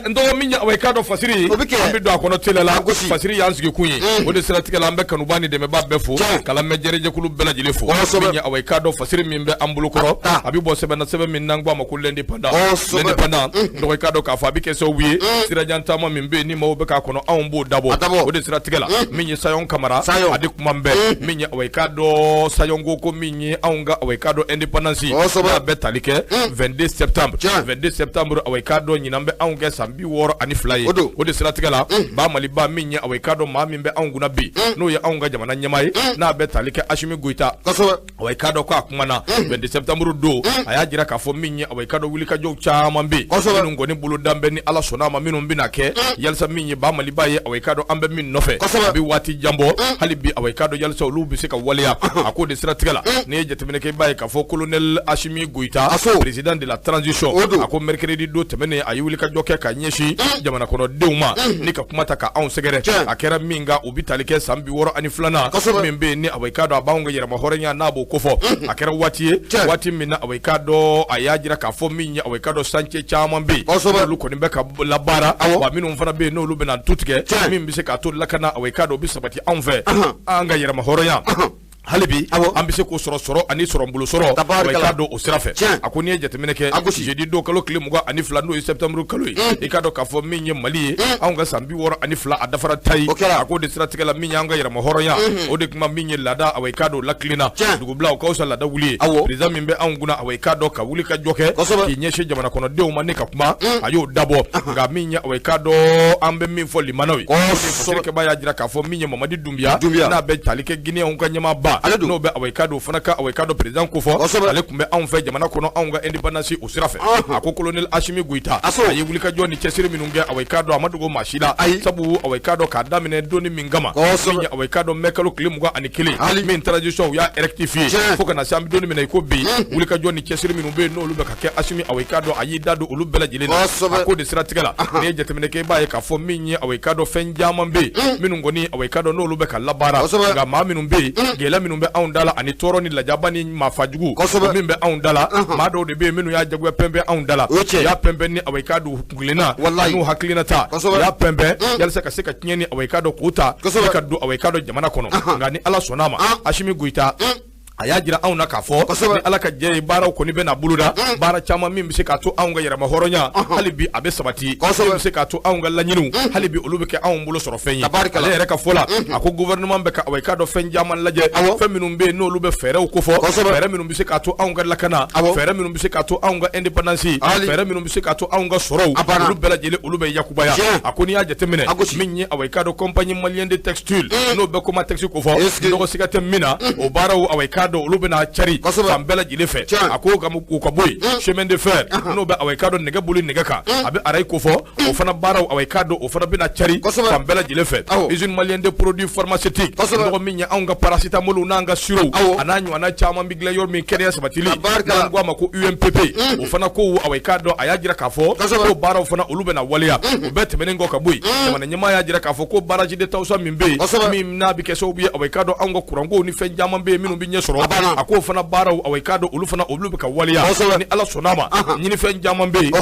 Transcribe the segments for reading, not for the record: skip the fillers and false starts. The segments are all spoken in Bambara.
N dɔgɔ min, i k'a dɔn, fasiri, O bɛ kɛ. an bɛ don a kɔnɔ teliya la. A gosi. Fasiri y'an sigi kun ye. O de siratigɛ la, an bɛ kanuba ni dɛmɛba bɛɛ fo, ka lamɛnjɛrɛjɛkulu bɛɛ lajɛlen fo. Min ye, awa, i k'a dɔn, fasiri min bɛ an bolo kɔrɔ, a bɛ bɔ sɛbɛn na, sɛbɛn min n'an ko a ma ko L'Indépendant. L'Indépendant, dɔgɔ, i k'a dɔn k'a fɔ a bɛ kɛ sababu ye, sirajan taama min bɛ yen ni maaw bɛ k'a kɔnɔ, anw b'o dabɔ. A dabɔ. O de siratigɛ la, min ye Sayon Kamara, Sayon. a de kuma bɛɛ min ye, awa, i k'a dɔn, Sayon ko min ye anw ka, awa, i k'a dɔn, indépendance, n'a bɛ tali kɛ 22 septembre. 22 septembre, awa, i k'a dɔn, ɲinan bɛ anw kɛ san 62 ye. O don. O de siratigɛ la, ba Maliba, min ye, awa, i k'a dɔn, maa min bɛ anw kunna bi, n'o ye anw ka jamana ɲɛmaa ye, n'a bɛ tali kɛ Asimi Goyita, awa, i k'a dɔn ko a kumana 22 septembre don. A y'a jira k'a fɔ min ye, awa, i k'a dɔn, wulikajɔw caman bɛ yen minnu kɔni bolo dan bɛ, ni Ala sɔnna a ma, minnu bɛna kɛ yalisa min ye ba Maliba ye, awa, i k'a dɔn, an bɛ min nɔfɛ, a bɛ waati jan bɔ hali bi, awa, i k'a dɔn, yalisa olu bɛ se ka waleya. A k'o de siratigɛ la, n'i ye jateminɛ kɛ, i b'a ye k'a fɔ colonel Asimi Goyita, président de la transition, a ko mercredi don tɛmɛnen, a ye wulikajɔ kɛ ka ɲɛsin jamana kɔnɔdenw ma ni ka kuma ta ka anw sɛgɛrɛ. A kɛra min kan, u bɛ tali kɛ san 62nan min bɛ yen ni, awa, i k'a dɔn, a b'anw ka yɛrɛma hɔrɔnya n'a b'o kofɔ. A kɛra waati ye, waati min na, awa, i k'a dɔn, a y'a jira k'a fɔ min ye, awa, i k'a dɔn, chantier caman bɛ yen n'olu kɔni bɛ ka labaara, wa minnu fana bɛ yen n'olu bɛna tu tigɛ, min bɛ se k'a to lakana, awa, i k'a dɔn, o bɛ sabati anw fɛ, an ka yɛrɛma hɔrɔnya hali bi an bɛ se k'o sɔrɔ, sɔrɔ ani sɔrɔ bolo sɔrɔ, awa, i k'a dɔn, o sira fɛ. A ko n'i ye jateminɛ kɛ, jeudi don, kalo tile 22, n'o ye septembre kalo ye, i k'a dɔn k'a fɔ min ye Mali ye, anw ka san 62 a dafara ta ye. A k'o de siratigɛ la, min y'an ka yɛrɛma hɔrɔnya, o de kuma min ye laada, awa, i k'a dɔn, lakilenna dugubila, o ka fisa laada wuli ye. Président min bɛ anw kunna, awa, i k'a dɔn, ka wuli ka jɔ kɛ k'i ɲɛsin jamana kɔnɔdenw ma ni ka kuma, a y'o dabɔ. Nka min ye, awa, i k'a dɔn, an bɛ min fɔ limanaw ye, fasirikɛba y'a jira k'a fɔ min ye Mamadi Dunbiya, n'a bɛ tali kɛ Guinéenw ka ɲɛmaaba, n'o bɛ, awa, i k'a dɔn, o fana ka, awa, i k'a dɔn, président kofɔ, ale tun bɛ anw fɛ jamana kɔnɔ, anw ka indépendance o sira fɛ. A ko colonel Asimi Goyita, a ye wulikajɔ ni cɛsiri minnu kɛ, awa, i k'a dɔn, a ma dogo maa si la, sabu, awa, i k'a dɔn, k'a daminɛ donni min kama, min ye, awa, i k'a dɔn, mai kalo tile 21, min transition u y'a rectifier, fo ka na se an bɛ don min na i ko bi, wulikajɔ ni cɛsiri minnu bɛ yen n'olu bɛ ka kɛ, Asimi, awa, i k'a dɔn, a y'i da don olu bɛɛ lajɛlen na. A k'o de siratigɛ la, n'i ye jateminɛ kɛ, i b'a ye k'a fɔ min ye, awa, i k'a dɔn, fɛn caman bɛ yen minnu kɔni, awa, i k'a dɔn, n'olu bɛ ka labaara. Nka maa minnu bɛ yen, gɛlɛya minnu bɛ anw da la ani tɔɔrɔ ni lajaba ni maafajugu min bɛ anw da la, maa dɔw de bɛ yen minnu y'a jagoya pɛnpɛn anw da la. U y'a pɛnpɛn ni, awa, i k'a dɔn, kuntilenna n'u hakilina ta, u y'a pɛnpɛn yalisa ka se ka tiɲɛ ni, awa, i k'a dɔn, k'o ta ka don, awa, i k'a dɔn, jamana kɔnɔ. Nka ni Ala sɔnna a ma, Asimi Goyita, a y'a jira anw na k'a fɔ ni Ala ka jɛ ye, baaraw kɔni bɛna boloda, baara caman min bɛ se k'a to anw ka yɛrɛma hɔrɔnya hali bi a bɛ sabati, min bɛ se k'a to anw ka laɲiniw hali bi olu bɛ kɛ anw bolo sɔrɔ fɛn ye. Ale yɛrɛ ka fɔ la, a ko gouvernement bɛ ka, awa, i k'a dɔn, fɛn caman lajɛ, fɛn minnu bɛ yen n'olu bɛ fɛɛrɛw kofɔ, fɛɛrɛ minnu bɛ se k'a to anw ka lakana, fɛɛrɛ minnu bɛ se k'a to anw ka indépendance, fɛɛrɛ minnu bɛ se k'a to anw ka sɔrɔw olu bɛɛ lajɛlen olu bɛ yakubaya. A ko n'i y'a jateminɛ, min ye, awa, i k'a dɔn, Compagnie malienne de textile, n'o bɛ Comatex kofɔ, dɔgɔ siga tɛ min na, o baaraw, awa, i k'a dɔn, olu bɛna cari fan bɛɛ lajɛlen fɛ. A ko u ka bɔ yen, chemin de fer, n'o bɛ, awa, i k'a dɔn, nɛgɛ boli nɛgɛ kan, a bɛ arayi kofɔ, o fana baaraw, awa, i k'a dɔn, o fana bɛna cari fan bɛɛ lajɛlen fɛ. Usine malienne de produits pharmaceutiques, dɔgɔ, min ye anw ka paracétamol n'an ka sirop, a n'a ɲɔgɔnna caman bɛ dilan yɔrɔ min, kɛnɛya sabatili, n'an ko a ma ko UMPP, o fana ko, awa, i k'a dɔn, a y'a jira k'a fɔ ko baaraw fana olu bɛna waleya. O bɛɛ tɛmɛnen kɔ ka bɔ yen, jamana ɲɛmaa y'a jira k'a fɔ ko barrage de Tawusa min bɛ yen, min n'a bɛ kɛ sababu ye, awa, i k'a dɔn, anw ka kurankow ni fɛn caman bɛ yen minnu bɛ ɲɛ sɔrɔ, a k'o fana baaraw, awa, i k'a dɔn, olu fana olu bɛ ka waleya. Ni Ala sɔnna a ma, ɲinifɛn caman bɛ yen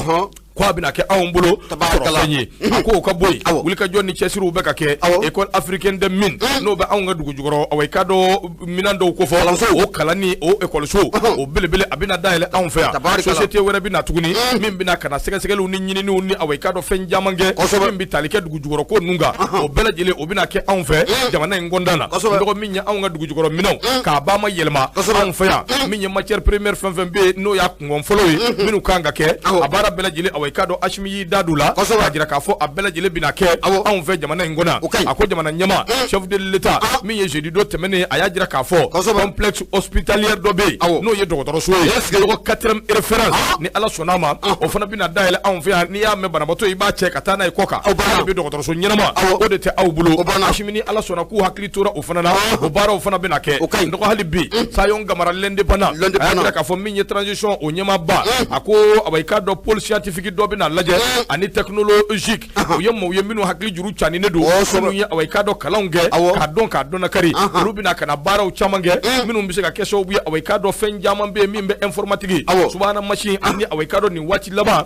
ko a bɛna kɛ anw bolo sɔrɔfɛn ye. A ko o ka bɔ yen, wulikajɔ ni cɛsiriw bɛ ka kɛ École africaine des mines, n'o bɛ anw ka dugu jukɔrɔ, awa, i k'a dɔn, minɛn dɔw kofɔ, o kalanni, o ekɔliso o belebele, a bɛna dayɛlɛ anw fɛ yan. Société wɛrɛ bɛ na tuguni min bɛna ka na sɛgɛsɛgɛliw ni ɲininiw ni, awa, i k'a dɔn, fɛn caman kɛ min bɛ tali kɛ dugu jukɔrɔ ko ninnu kan, o bɛɛ lajɛlen o bɛna kɛ anw fɛ jamana in kɔnɔna na. Dɔgɔ, min ye anw ka dugu jukɔrɔ minɛnw k'a ba ma yɛlɛma anw fɛ yan, min ye matière première fɛn fɛn bɛ yen, n'o y'a kungɔn fɔlɔ ye minnu kan ka kɛ, a baara bɛɛ lajɛlen, awa, i k'a dɔn, Asimi y'i da don la k'a jira k'a fɔ a bɛɛ lajɛlen bɛna kɛ anw fɛ jamana in kɔnɔ. A ko jamana ɲɛmaa, chef de l'État, min ye jeudi don tɛmɛnen, a y'a jira k'a fɔ complexe hospitalier dɔ bɛ yen, n'o ye dɔgɔtɔrɔso ye, tɔgɔ quatrième référence, ni Ala sɔnna a ma, o fana bɛna dayɛlɛ anw fɛ yan. N'i y'a mɛn banabaatɔ i b'a cɛ ka taa n'a ye kɔ kan, hali bi dɔgɔtɔrɔso ɲɛnama o de tɛ aw bolo. Asimi, ni Ala sɔnna, k'u hakili tora o fana na, o baaraw fana bɛna kɛ. Dɔgɔ, hali bi Sayon Kamara, L'Indépendant, a y'a jira k'a fɔ min ye transition o ɲɛmaaba, a ko, awa, i k'a dɔn, pôle scientifique informatique dɔ bɛna lajɛ ani technologique u ye maaw ye minnu hakili juru caninen don minnu ye awa i k'a dɔn kalanw kɛ k'a dɔn k'a dɔn nakari olu bɛna ka na baaraw caman kɛ minnu bɛ se ka kɛ sababu ye awa i k'a dɔn fɛn caman bɛ yen min bɛ informatique subahana machine ani awa i k'a dɔn nin waati laban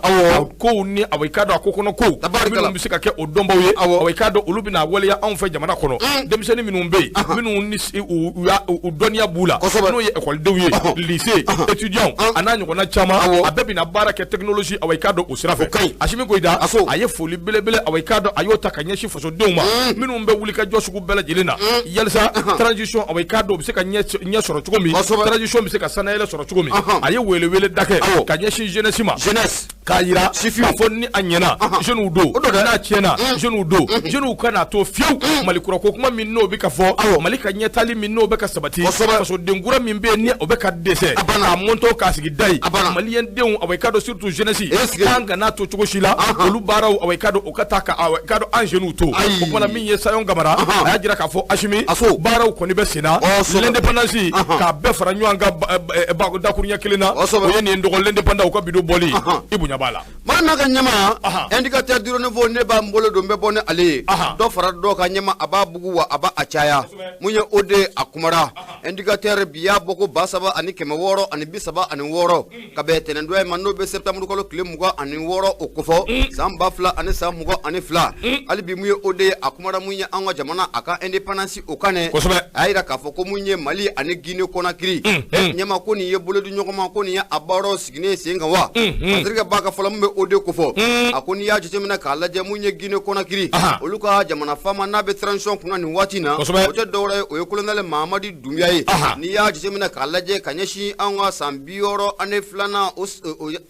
kow ni awa i k'a dɔn a ko kɔnɔ kow minnu bɛ se ka kɛ o dɔnbaw ye awa i k'a dɔn olu bɛna waleya anw fɛ jamana kɔnɔ denmisɛnnin minnu bɛ yen minnu ni u dɔnniya b'u la n'o ye ekɔlidenw ye lycée étudiants a n'a ɲɔgɔnna caman a bɛɛ bɛna baara kɛ technologie awa i k'a dɔn o sira fɛ. Asimi Goyita a ye foli belebele awa i k'a dɔn a y'o ta ka ɲɛsin fasodenw ma minnu bɛ wuli ka jɔ sugu bɛɛ lajɛlen na yalisa transition awa i k'a dɔn o bɛ se ka ɲɛ sɔrɔ cogo min, transition bɛ se ka sanayɛlɛ sɔrɔ cogo min. A ye welewele da kɛ ka ɲɛsin jeunesse ma k'a yira k'a fɔ ni a ɲɛna jeunes don, n'a tiɲɛna jeunes don. Jeunes kana to fiyewu Mali kura ko kuma min n'o bɛ ka fɔ, Mali ka ɲɛtaali min n'o bɛ ka sabati, fasoden kura min bɛ yen ni o bɛ ka dɛsɛ k'a mɔntɔ k'a sigi da ye maliyɛn denw awa i k'a dɔn surtout jeunesse k'an kana to cogo si la olu baaraw awa i k'a dɔn o ka taa ka awa i k'a dɔn an jeunes to. O kumana min ye Sayon Kamara a y'a jira k'a fɔ Asimi baaraw kɔni bɛ sen na l'indépendance k'a bɛɛ fara ɲɔgɔn kan dakuruɲɛ kelen na o ye nin dɔgɔ l'indépendant u ka bidon bɔli i bonya b'a la. Maa n'a ka ɲɛma indicateur du renouveau ne b'an bolo don n bɛ bɔ ni ale ye dɔ fara dɔ ka ɲɛma a b'a bugu wa a b'a a caya mun ye o de a kumara indicateur bi y'a bɔ ko 3636 ka bɛn tɛnɛndonya in ma n'o bɛ septembre kalo tile 26 o kofɔ san 2022. Hali bi mun ye o de a kumara mun ye an ka jamana a ka indépendance o kan dɛ a y'a jira k'a fɔ ko mun ye Mali ani Guinée Conakry ɲɛma ko nin ye bolodi ɲɔgɔn ma ko nin ye a baaraw sigilen sen kan wa Patrick b'a ka fɔlɔ mun bɛ o de kofɔ a ko n'i y'a jateminɛ k'a lajɛ mun ye Guinée Conakry olu ka jamana faama n'a bɛ transition kunna nin waati in na o tɛ dɔwɛrɛ ye o ye colonel Mahamadi Doumbia ye. N'i y'a jateminɛ k'a lajɛ ka ɲɛsin an ka san 62nan o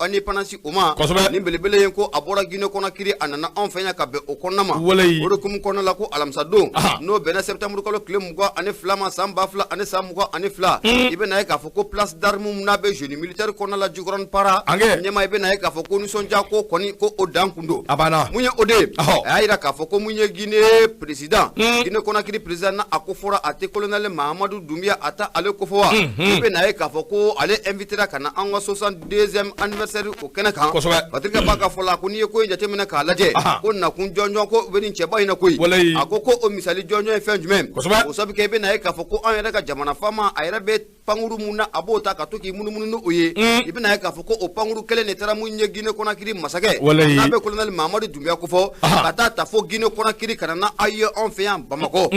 indépendance o ma nin belebele ye ko a bɔra Guinée Conakry a nana anw fɛ yan ka bɛn o kɔnɔna ma o de hukumu kɔnɔna la ko alamisadon n'o bɛnna septembre kalo tile 22 ma san 2022 i bɛna ye k'a fɔ ko place d'armes n'a bɛ génie militaire kɔnɔna la Jikɔrɔni Para ɲɛma i bɛna ye k'a fɔ ko nisɔndiya ko kɔni ko o dan kun don. A banna. Mun ye o de ye a y'a jira k'a fɔ ko mun ye Guinée président Guinée Conakry président n'a a ko fɔra a tɛ colonel Mahamadu Doumbia a ta ale ko fɔ wa i bɛna ye k'a fɔ ko ale invité ka na an ka 62e anniversaire o kɛnɛ kan. Patrick b'a ka fɔ la ko n'i ye ko in jateminɛ k'a lajɛ ko nakun jɔnjɔn ko u bɛ nin cɛba in na koyi a ko o misali jɔnjɔn ye fɛn jumɛn o sabu kɛ i bɛna ye k'a fɔ ko an yɛrɛ ka jamana faama a yɛrɛ bɛ pankuru mun na a b'o ta ka to k'i munumunu n'o ye i bɛna ye k'a fɔ ko o pankuru kelen de taara mun ye Guinée Conakry masakɛ n'a bɛ colonel Mahamadu Doumbia ko fɔ ka taa ta fo Guinée Conakry ka na n'a ye anw fɛ yan Bamakɔ.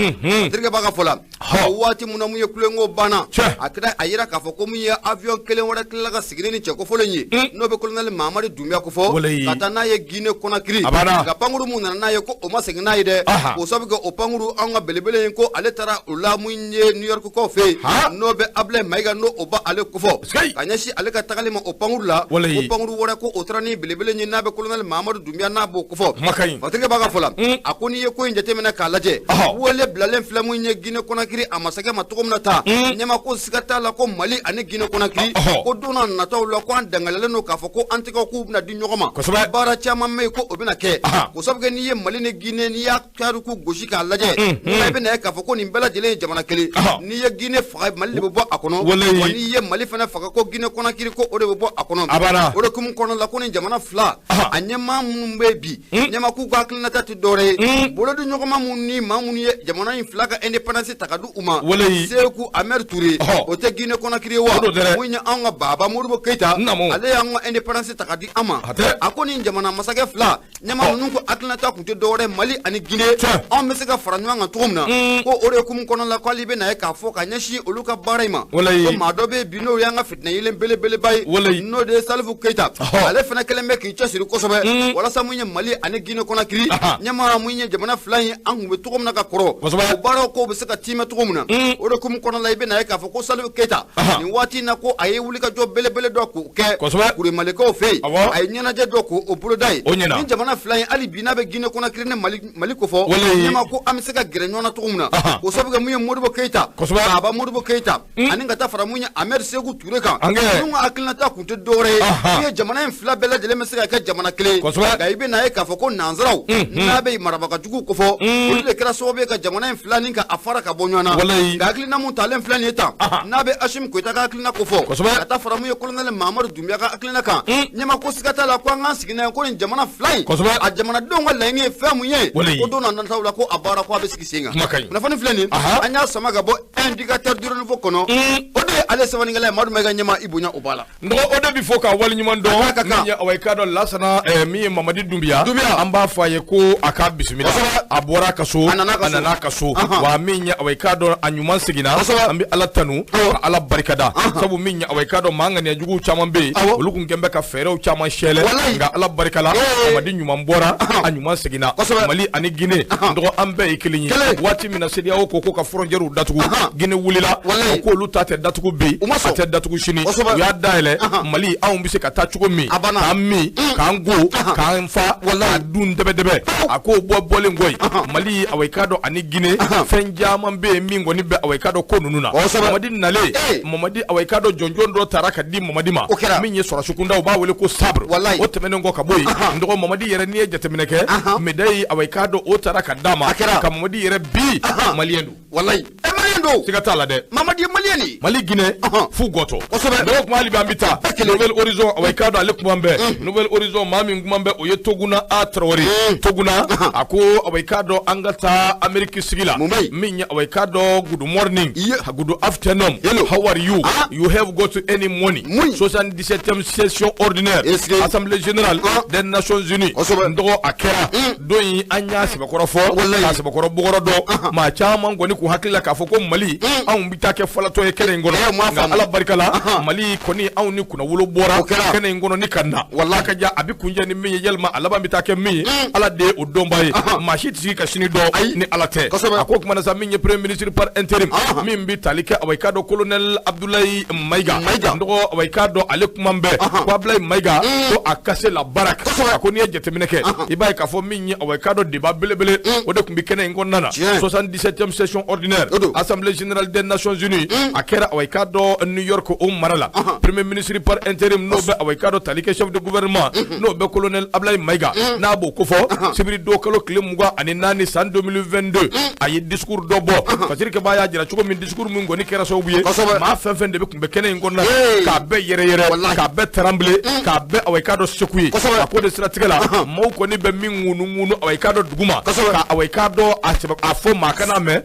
Patrick b'a ka fɔ la o waati mun na mun ye kulenko banna a kɛra a yira k'a fɔ ko mun ye avion kelen wɛrɛ tilala ka sigi ni cɛ kofɔlen ye n'o bɛ colonel Mahamadu Doumbia ko fɔ ka taa n'a ye Guinée Conakry nka pankuru mun nana n'a ye ko o ma segin n'a ye dɛ o sabu kɛ o pankuru an ka belebele in ko ale taara o la mun ye New York kaw fɛ yen n'o bɛ Ablaye Mayiga n'o o ba ale kofɔ ka ɲɛsin ale ka tagali ma o pankuru la o pankuru wɛrɛ ko o taara ni belebele ye n'a bɛ colonel Mahamadu Doumbia n'a b'o kofɔ. Patrick b'a ka fɔ la a ko n'i ye ko in jateminɛ k'a lajɛ wele bilalen filɛ mun ye Guinée Conakry a masakɛ ma cogo min na tan ɲɛma ko siga t'a la ko Mali ani Guinée Conakry ko don n'a nataw la ko an dangalalen don k'a fɔ ko an tɛgɛw k'u bɛna di ɲɔgɔn ma baara caman bɛ yen ko o bɛna kɛ o sabu kɛ n'i ye Mali ni Guinée n'i y'a tariku gosi k'a lajɛ i bɛna ye k'a fɔ ko nin bɛɛ lajɛlen ye jamana kelen n'i ye Guinée faga Mali de bɛ bɔ a kɔnɔ wa n'i ye Mali fana faga ko Guinée Conakry ko o de bɛ bɔ a kɔnɔ o de hukumu kɔnɔ la ko nin jamana fila a ɲɛmaa minnu bɛ bi ɲɛma k'u ka hakilinata tɛ dɔwɛrɛ ye bolodi ɲɔgɔnma minnu ni maa minnu ye jamana in fila ka indépendance ta ka di u ma Seku Amɛri Ture o tɛ Guinée Conakry ye wa mun ye anw ka Baba Modibo Keyita ale y'an ka indépendance ta ka di an ma a ko nin jamana masakɛ fila ɲɛma ninnu ko hakilinata tun tɛ dɔwɛrɛ Mali ani Guinée anw bɛ se ka fara ɲɔgɔn kan cogo min na ko o de hukumu kɔnɔ la k'ale bɛ na ye k'a fɔ ka ɲɛsin olu ka baara in ma ko maa dɔ bɛ bi n'o y'an ka fitinɛ yelen belebeleba ye n'o de ye Salifu Keyita ale fana kɛlen bɛ k'i cɛsiri kosɛbɛ walasa mun ye Mali ani Guinée Conakry ɲɛma mun ye jamana fila in an tun bɛ cogo min na ka kɔrɔ o baaraw kow bɛ se ka tiimɛ cogo min na o de hukumu kɔnɔ la i bɛ na ye k'a fɔ ko Salifu Keyita nin waati in na ko a ye wulikajɔ belebele dɔ k'o kɛ Kuremalikaw fɛ yen a ye ɲɛnajɛ dɔ k'o boloda yen ni jamana fila in hali bi n'a bɛ Guinée Conakry ni Mali ko fɔ ɲɛma ko an bɛ se ka gɛrɛ ɲɔgɔn na cogo min na o sabu kɛ mun ye Modibo Keyita Baba Modibo Keyita ani ka taa fara mun ye Ahmed Sékou Touré kan ninnu ka hakilinata kun tɛ dɔwɛrɛ ye mun ye jamana in fila bɛɛ lajɛlen bɛ se ka kɛ jamana kelen ye nka i bɛ n'a ye k'a fɔ ko nanzaraw n'a bɛ marabaga juguw kofɔ olu de kɛra sababu ye ka jamana in fila ni ka a fara ka bɔ ɲɔgɔn na nka hakilina mun talen filɛ nin ye tan n'a bɛ Assimi Goïta ka hakilina kofɔ ka taa fara mun ye colonel Mahamadu Doumbouya ka hakilina kan ɲɛma ko siga t'a la ko an k'an sigi n'a ye ko nin jamana fila in a jamanadenw ka laɲini ye fɛn mun ye ko don na nataw la ko a baara ko a bɛ sigi sen kan kunnafoni filɛ nin an y'a sama ka bɔ indicateur du renouveau kɔnɔ o de ye ale sɛbɛnnikɛla ye Madu Mayiga ɲɛma i bonya o b'a la n dɔgɔ o de bi fo ka waleɲuman dɔn min ye awa i k'a dɔn Lasana min ye Mamadi Dunbiya an b'a fɔ a ye ko a ka bisimila a bɔra a ka so a nana a ka so wa min ye awa i k'a dɔn a ɲuman seginna an bɛ Ala tanu ka Ala barikada sabu min ye awa i k'a dɔn maa ŋaniya juguw caman bɛ yen olu kun kɛn bɛ ka fɛɛrɛw caman sɛlɛ nka Ala barika la Mamadi ɲuman bɔra a ɲuman seginna Mali ani Guinée n dɔgɔ an bɛɛ ye kelen ye waati min na CEDEAO ko ko ka frontière datugu Guinée wulila ko olu ta tɛ datugu bi a tɛ datugu sini u y'a dayɛlɛ Mali anw bɛ se ka taa cogo min k'an min k'an ko k'an fa k'a dun dɛbɛdɛbɛ a ko bɔ bɔlen kɔ yen Mali awa i k'a dɔn ani Guinée fɛn caman bɛ yen min kɔni bɛ awa i k'a dɔn ko ninnu na Mamadi nalen Mamadi awa i k'a dɔn jɔnjɔn dɔ taara ka di Mamadi ma min ye sɔrɔsi kunda u b'a wele ko sabre o tɛmɛnen kɔ ka bɔ yen n dɔgɔ Mamadi yɛrɛ n'i ye jateminɛ kɛ médaille awa i k'a dɔn o taara ka d'a ma ka Mamadi yɛrɛ bi malien don walayi malien don siga t'a la dɛ Mamadi ye malien de ye Mali Guinée f'u gɔtɔ kosɛbɛ dɔgɔ kuma hali bi an bɛ taa Nouvel Horizon awa i k'a dɔn ale kuma bɛɛ Nouvel Horizon maa min kuma bɛ o ye Toguna A Traoré Toguna a ko awa i k'a dɔn an ka taa Amérique sigi la min ye awa i k'a dɔn good morning good afternoon how are you you have got any money 77e session ordinaire Assemblée générale des Nations Unies n dɔgɔ a kɛra don in an y'a sɛbɛkɔrɔ fɔ k'a sɛbɛkɔrɔ bɔgɔrɔ dɔn maa caman kɔni k'u hakili la k'a fɔ ko Mali anw bɛ taa kɛ falatɔ ye kɛnɛ in kɔnɔ nka Ala barika la Mali kɔni anw ni kunnawolo bɔra kɛnɛ in kɔnɔ ni ka na walahi ka ja a bɛ kuncɛ ni min ye yalima a laban bɛ taa kɛ min ye Ala de ye o dɔnbaa ye maa si tɛ sigi ka sini dɔn ni Ala tɛ a ko kuma na sa min ye premier ministre par intérim min bɛ tali kɛ awa i k'a dɔn colonel Abdoulaye Mayiga n dɔgɔ awa i k'a dɔn ale kuma bɛɛ ko Abdoulaye Mayiga ko a cassé la baraque a ko n'i ye jateminɛ kɛ i b'a ye k'a fɔ min ye awa i k'a dɔn débat belebele o de tun bɛ kɛnɛ in kɔnɔna na 77e session ordinaire Assemblée générale des Nations Unies a kɛra awa i k'a dɔn New York o mara la premier ministre par intérim n'o bɛ awa i k'a dɔn tali kɛ chef de gouvernement n'o bɛ colonel Abdoulaye Mayiga n'a b'o kofɔ sibiri don kalo tile 24 san 2022 a ye discours dɔ bɔ Fasiri Kaba y'a jira cogo min discours min kɔni kɛra sababu ye maa fɛn fɛn de bɛ tun bɛ kɛnɛ in kɔnɔna k'a bɛɛ yɛrɛ yɛrɛ k'a bɛɛ trembler k'a bɛɛ awa i k'a dɔn secouer a ko de siratigɛ la maaw kɔni bɛ min ŋunuŋunu awa i k'a dɔn duguma ka awa i k'a dɔn a fɔ maa kana mɛn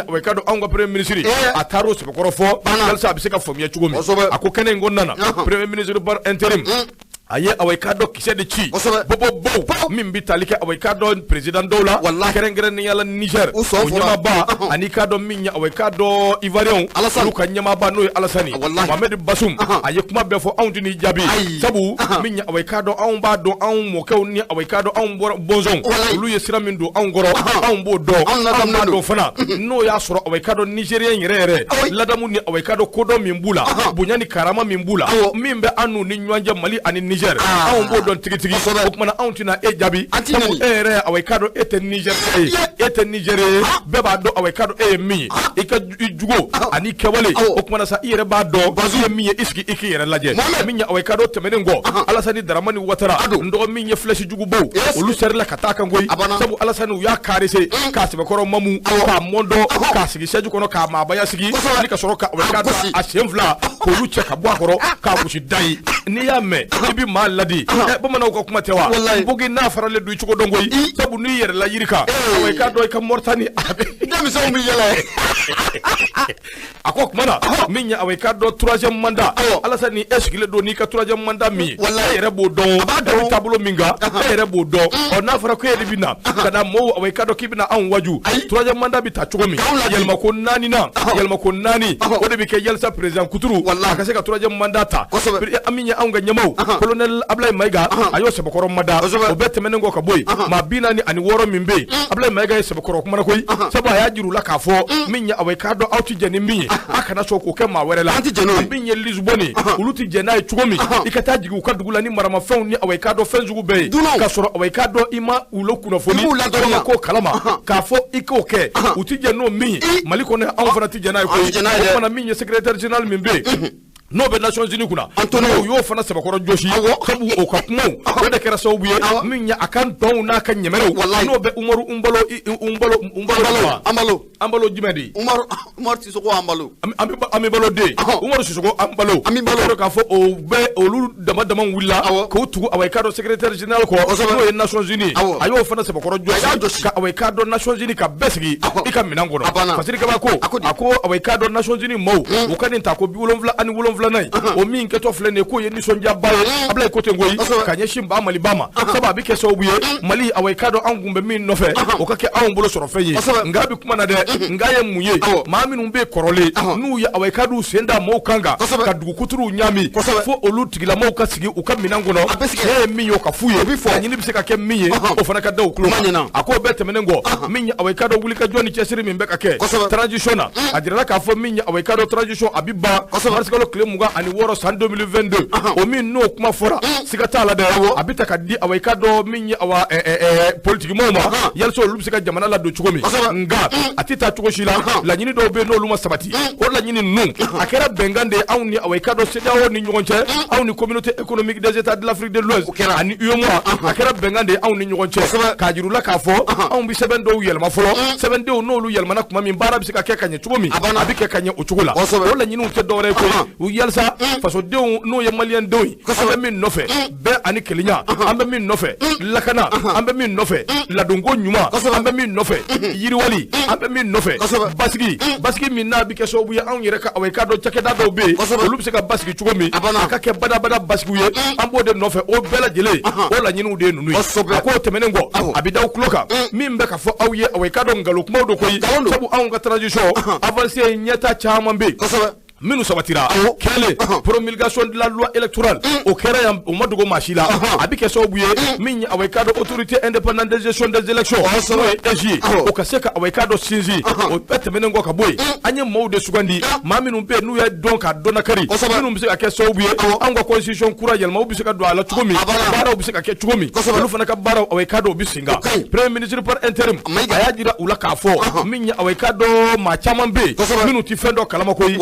awa i k'a dɔn anw ka premier ministre a taar'o sɛbɛkɔrɔ fɔ walasa a bɛ se ka faamuya cogo min a ko kɛnɛ in kɔnɔna na premier ministre par intérim a ye awa i k'a dɔn kisɛ de ci bobobow min bɛ tali kɛ awa i k'a dɔn président dɔw la kɛrɛnkɛrɛnnenya la Niger o ɲɛmaaba ani k'a dɔn min ye awa i k'a dɔn Ivoirien olu ka ɲɛmaaba n'o ye Alasani Mohamed Bazoum a ye kuma bɛɛ fɔ anw tɛ n'i jaabi sabu min ye awa i k'a dɔn anw b'a dɔn anw mɔkɛw ni awa i k'a dɔn anw bɔnsɔnw olu ye sira min don anw kɔrɔ anw b'o dɔn anw b'a dɔn fana n'o y'a sɔrɔ awa i k'a dɔn Nigérien yɛrɛ yɛrɛ ladamu ni awa i k'a dɔn kodɔn min b'u la bonya ni karama min b'u la min bɛ an n'u ni ɲɔgɔn cɛ Mali ani Niger anw b'o dɔn tigitigi o tuma na anw tɛna e jaabi sabu e yɛrɛ awa i k'a dɔn e tɛ Niger ye e tɛ Niger ye bɛɛ b'a dɔn awa i k'a dɔn e ye min ye i ka i jugo ani kɛwale o tuma na sa i yɛrɛ b'a dɔn i ye min ye i sigi i k'i yɛrɛ lajɛ min ye awa i k'a dɔn tɛmɛnen kɔ Alasani Daramani Watara n dɔgɔ min ye flèche jugubaw olu serila ka taa kan koyi sabu Alasani u y'a caresser k'a sɛbɛkɔrɔ mamu k'a mɔndɔ k'a sigi chaise kɔnɔ k'a maabaya sigi ni ka sɔrɔ ka awa i k'a dɔn a sen fila k'olu cɛ ka bɔ a kɔrɔ k'a gosi da ye n'i y'a mɛn i bɛ maa ladi bamananw ka kuma tɛ wa bogi n'a faralen don i cogo dɔn koyi sabu n'i yɛrɛla yiri kan awa i k'a dɔn i ka Mauritanie a bɛ denmisɛnw bɛ yɛlɛ a ko tuma na min ye awa i k'a dɔn troisième mandat Alasani e sigilen don n'i ka troisième mandat min ye e yɛrɛ b'o dɔn e bɛ taabolo min kan e yɛrɛ b'o dɔn ɔ n'a fɔra ko e de bɛ na ka na mɔɔw awa i k'a dɔn k'i bɛna anw waju troisième mandat bɛ ta cogo min yɛlɛmako naani na yɛlɛmako naani o de bɛ kɛ yalisa président kuturu a ka se ka troisième mandat ta min ye anw ka ɲɛmaaw colonel Ablaye Mayiga a y'o sɛbɛkɔrɔ mada o bɛɛ tɛmɛnen kɔ ka bɔ yen maa 46 min bɛ yen Ablaye Mayiga ye sɛbɛkɔrɔ kumana koyi sabu a y'a jira u la k'a fɔ min ye awa i k'a dɔn aw tɛ jɛn ni min ye a kana sɔn k'o kɛ maa wɛrɛ la min ye Lisbonne olu tɛ jɛn n'a ye cogo min i ka taa jigin u ka dugu la ni maramafɛnw ni awa i k'a dɔn fɛn sugu bɛɛ ye k'a sɔrɔ awa i k'a dɔn i ma u la kunnafoni ko kalama k'a fɔ i k'o kɛ u tɛ jɛn n'o min ye Mali kɔnɔ anw fana tɛ jɛn n'a ye koyi o fana min ye secrétaire général min bɛ yen n'o bɛ Nations Unies kunna o y'o fana sɛbɛkɔrɔ jɔsi sabu o ka kumaw o de kɛra sababu ye min ye a ka ntɔnw n'a ka ɲɛmɛrɛw n'o bɛ Umaru Anbalo jumɛn de ye Umaru Sisoko Anbalo Ami Balo den Umaru Sisoko Anbalo k'a fɔ o bɛɛ olu dama dama wulila k'o tugu awa i k'a dɔn secrétaire général kɔ n'o ye Nations Unies a y'o fana sɛbɛkɔrɔ jɔsi ka awa i k'a dɔn Nations Unies ka bɛɛ sigi i ka minɛn kɔnɔ Fasiri Kaba ko a ko awa i k'a dɔn Nations Unies maaw u ka nin ta ko 77 ye o min kɛtɔ filɛ nin ye k'o ye nisɔndiyaba ye Ablaye ko ten koyi ka ɲɛsin ba Maliba ma sabu a bɛ kɛ sababu ye Mali awa i k'a dɔn anw kun bɛ min nɔfɛ o ka kɛ anw bolo sɔrɔ fɛn ye nka bi kuma na dɛ nka ye mun ye maa minnu bɛ kɔrɔlen n'u ye awa i k'a dɔn sen da maaw kan kan ka dugukuturuw ɲaami fo olu tigilamaaw ka sigi u ka minɛn kɔnɔ tiɲɛ ye min ye o ka f'u ye laɲini bɛ se ka kɛ min ye o fana ka da u tulo kan a k'o bɛɛ tɛmɛnen kɔ min ye awa i k'a dɔn wulikajɔ ni cɛsiri min bɛ ka kɛ transition na a jirala k'a fɔ min ye awa i k'a dɔn transition a bɛ ban marisikalo tile 26 san 2022 o min n'o kuma fɔra siga t'a la dɛ a bɛ ta ka di awa i k'a dɔn min ye awa politikimaaw ma yalisa olu bɛ se ka jamana ladon cogo min nka a tɛ taa cogo si la laɲini dɔw bɛ yen n'olu ma sabati o laɲini ninnu a kɛra bɛnkan de ye anw ni awa i k'a dɔn CEDEAO ni ɲɔgɔn cɛ anw ni communauté économique des états de l'Afrique de l'Ouest ani UEMOA a kɛra bɛnkan de ye anw ni ɲɔgɔn cɛ k'a jira u la k'a fɔ anw bɛ sɛbɛn dɔw yɛlɛma fɔlɔ sɛbɛndenw n'olu yɛlɛmana tuma min baara bɛ se ka kɛ ka ɲɛ cogo min a bɛ kɛ ka ɲɛ o cogo la o laɲiniw tɛ dɔwɛrɛ ye koyi u yalisa fasodenw n'o ye maliyɛndenw ye an bɛ min nɔfɛ bɛn ani kelenya an bɛ min nɔfɛ lakana an bɛ min nɔfɛ ladonko ɲuman an bɛ min nɔfɛ yiriwali an bɛ min nɔfɛ basigi basigi min n'a bɛ kɛ sababu ye anw yɛrɛ ka awa i k'a dɔn cakɛda dɔw bɛ yen olu bɛ se ka basigi cogo min a ka kɛ badabada basigiw ye an b'o de nɔfɛ o bɛɛ lajɛlen o laɲiniw de ye ninnu ye a k'o tɛmɛnen kɔ a bɛ da aw tulo kan min bɛ ka fɔ aw ye awa i k'a dɔn nkalon kumaw don koyi sabu anw ka transition avancée ɲɛta caman bɛ yen minnu sabatira kɛlen promulgation de la loi électorale o kɛra yan o ma dogo maa si la a bɛ kɛ sababu ye min ye awa i k'a dɔn autorité indépendante de gestion des élections n'o ye AIGE o ka se ka awa i k'a dɔn sinsin o bɛɛ tɛmɛnen kɔ ka bɔ yen an ye maaw de sugandi maa minnu bɛ yen n'u y'a dɔn k'a dɔn nakari minnu bɛ se ka kɛ sababu ye anw ka constitution kura yɛlɛmaw bɛ se ka don a la cogo min baaraw bɛ se ka kɛ cogo min olu fana ka baaraw awa i k'a dɔn o bɛ sen kan premier ministre par intérim a y'a jira u la k'a fɔ min ye awa i k'a dɔn maa caman bɛ yen minnu tɛ fɛn dɔ kalama koyi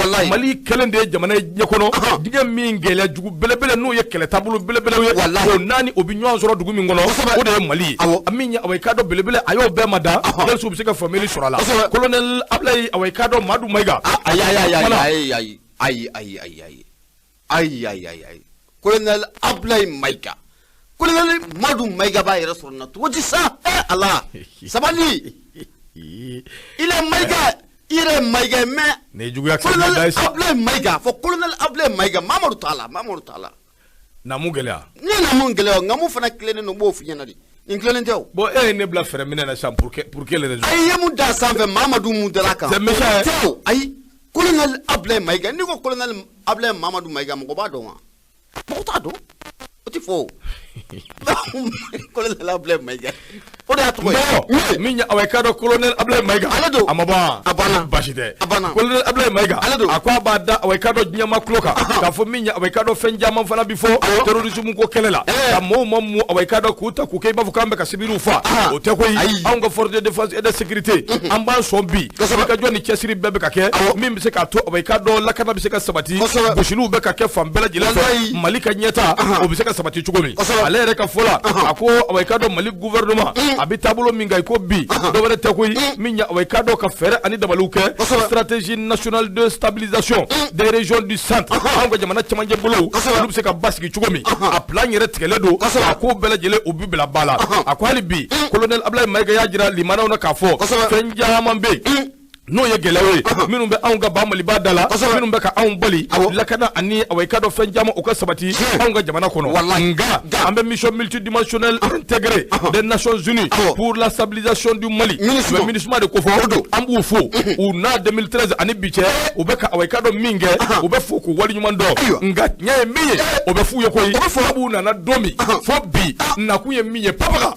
Mali kelen de ye jamana ye diɲɛ kɔnɔ diɲɛ min gɛlɛya jugu belebele n'o ye kɛlɛ taabolo belebele ye o naani o bɛ ɲɔgɔn sɔrɔ dugu min kɔnɔ o de ye Mali ye min ye awa i k'a dɔn belebele a y'o bɛɛ ma da yalisa u bɛ se ka faamuyali sɔrɔ a la colonel Ablaye awa i k'a dɔn Madu Mayiga ayi ayi ayi ayi ayi ayi ayi ayi ayi ayi ayi colonel Ablaye Mayiga colonel Madu Mayiga b'a yɛrɛ sɔrɔ na cogo di sa ala sabali il est Mayiga i yɛrɛ Mayiga mais ne juguya colonel Ablaye Mayiga fɔ colonel Ablaye Mayiga Mamadu t'a la Mamadu t'a la na mun gɛlɛya ne na mun gɛlɛya nka mun fana tilennen don n b'o f'i ɲɛna de nin tilennen tɛ o bon e ye ne bila fɛɛrɛ minɛ na sisan pour quelle raison ayi i ye mun da sanfɛ Mamadu mun dara kan c'est méchant tɛ o ayi colonel Ablaye Mayiga n'i ko colonel Ablaye Mamadu Mayiga mɔgɔ b'a dɔn wa mɔgɔ t'a dɔn o ti fɔ o colonel Ablaye Mayiga o de y'a tɔgɔ ye min ye awa i k'a dɔn colonel Ablaye Mayiga ale don a ma ban a banna baasi tɛ a banna colonel Ablaye Mayiga ale don a ko a b'a da awa i k'a dɔn diɲɛma tulo kan k'a fɔ min ye awa i k'a dɔn fɛn caman fana bi fɔ terrorisme ko kɛlɛ la ka maaw ma mun awa i k'a dɔn k'u ta k'u kɛ i b'a fɔ k'an bɛ ka sibiriw fa o tɛ koyi anw ka force de défense et de sécurité an b'an sɔn bi i ka jɔ ni cɛsiri bɛɛ bɛ ka kɛ min bɛ se k'a to awa i k'a dɔn lakana bɛ se ka sabati gosiliw bɛ ka kɛ fan bɛɛ lajɛlen fɛ Mali ka ɲɛta o bɛ se ka sabati cogo min ale yɛrɛ ka fɔ la a ko awa i k'a dɔn Mali gouvernement a bɛ taabolo min kan i ko bi dɔwɛrɛ tɛ koyi min ye awa i k'a dɔn ka fɛɛrɛ ani dabaliw kɛ stratégie nationale de stabilisation des régions du centre anw ka jamana cɛmancɛ bolow olu bɛ se ka basigi cogo min a plan yɛrɛ tigɛlen don a ko bɛɛ lajɛlen o bɛ bila ba la a ko hali bi colonel Ablaye Mayiga y'a jira limanaw na k'a fɔ fɛn caman bɛ yen. N'o ye gɛlɛyaw ye minnu bɛ anw ka ba Maliba da la, minnu bɛ ka anw bali lakana ani awa i ka dɔn fɛn caman o ka sabati anw ka jamana kɔnɔ. Nka an bɛ mission multidimensionnelle intégrée des Nations Unies pour la stabilisation du Mali, MINUSMA de ko fɔ, an b'u fo u n'a 2013 ani bi cɛ, u bɛ ka awa i ka dɔn min kɛ, u bɛ fo k'u waleɲuman dɔn. Nka tiɲɛ ye min ye, o bɛ f'u ye koyi, sabu u nana don min fo bi, nakun ye min ye, papaga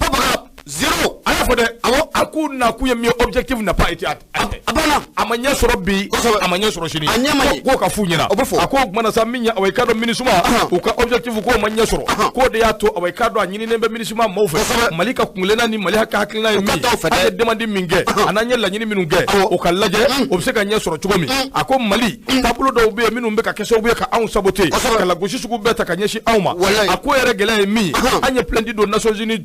zéro. A y'a fɔ dɛ, awɔ, a k'u nakun ye min ye, objectif n'a pas été atteint. A banna. A ma ɲɛ sɔrɔ bi, a ma ɲɛ sɔrɔ sini. A ɲɛ ma ye. K'o ka f'u ɲɛna. O bɛ fɔ. A ko o kumana sa, min ye awa i ka dɔn MINUSMA, u ka objectif k'o ma ɲɛ sɔrɔ, k'o de y'a to awa i ka dɔn a ɲininen bɛ MINUSMA maaw fɛ, Mali ka kunkilenna ni Mali ka hakilina ye min ye, an ye demande min kɛ an'an ye laɲini minnu kɛ, o ka lajɛ o bɛ se ka ɲɛ sɔrɔ cogo min. A ko Mali taabolo dɔw bɛ yen minnu bɛ ka kɛ sababu ye ka anw saboter, ka lagosi sugu bɛɛ ta ka ɲɛsin anw ma. A ko yɛrɛ gɛlɛya ye min ye, an ye plainte don Nations Unies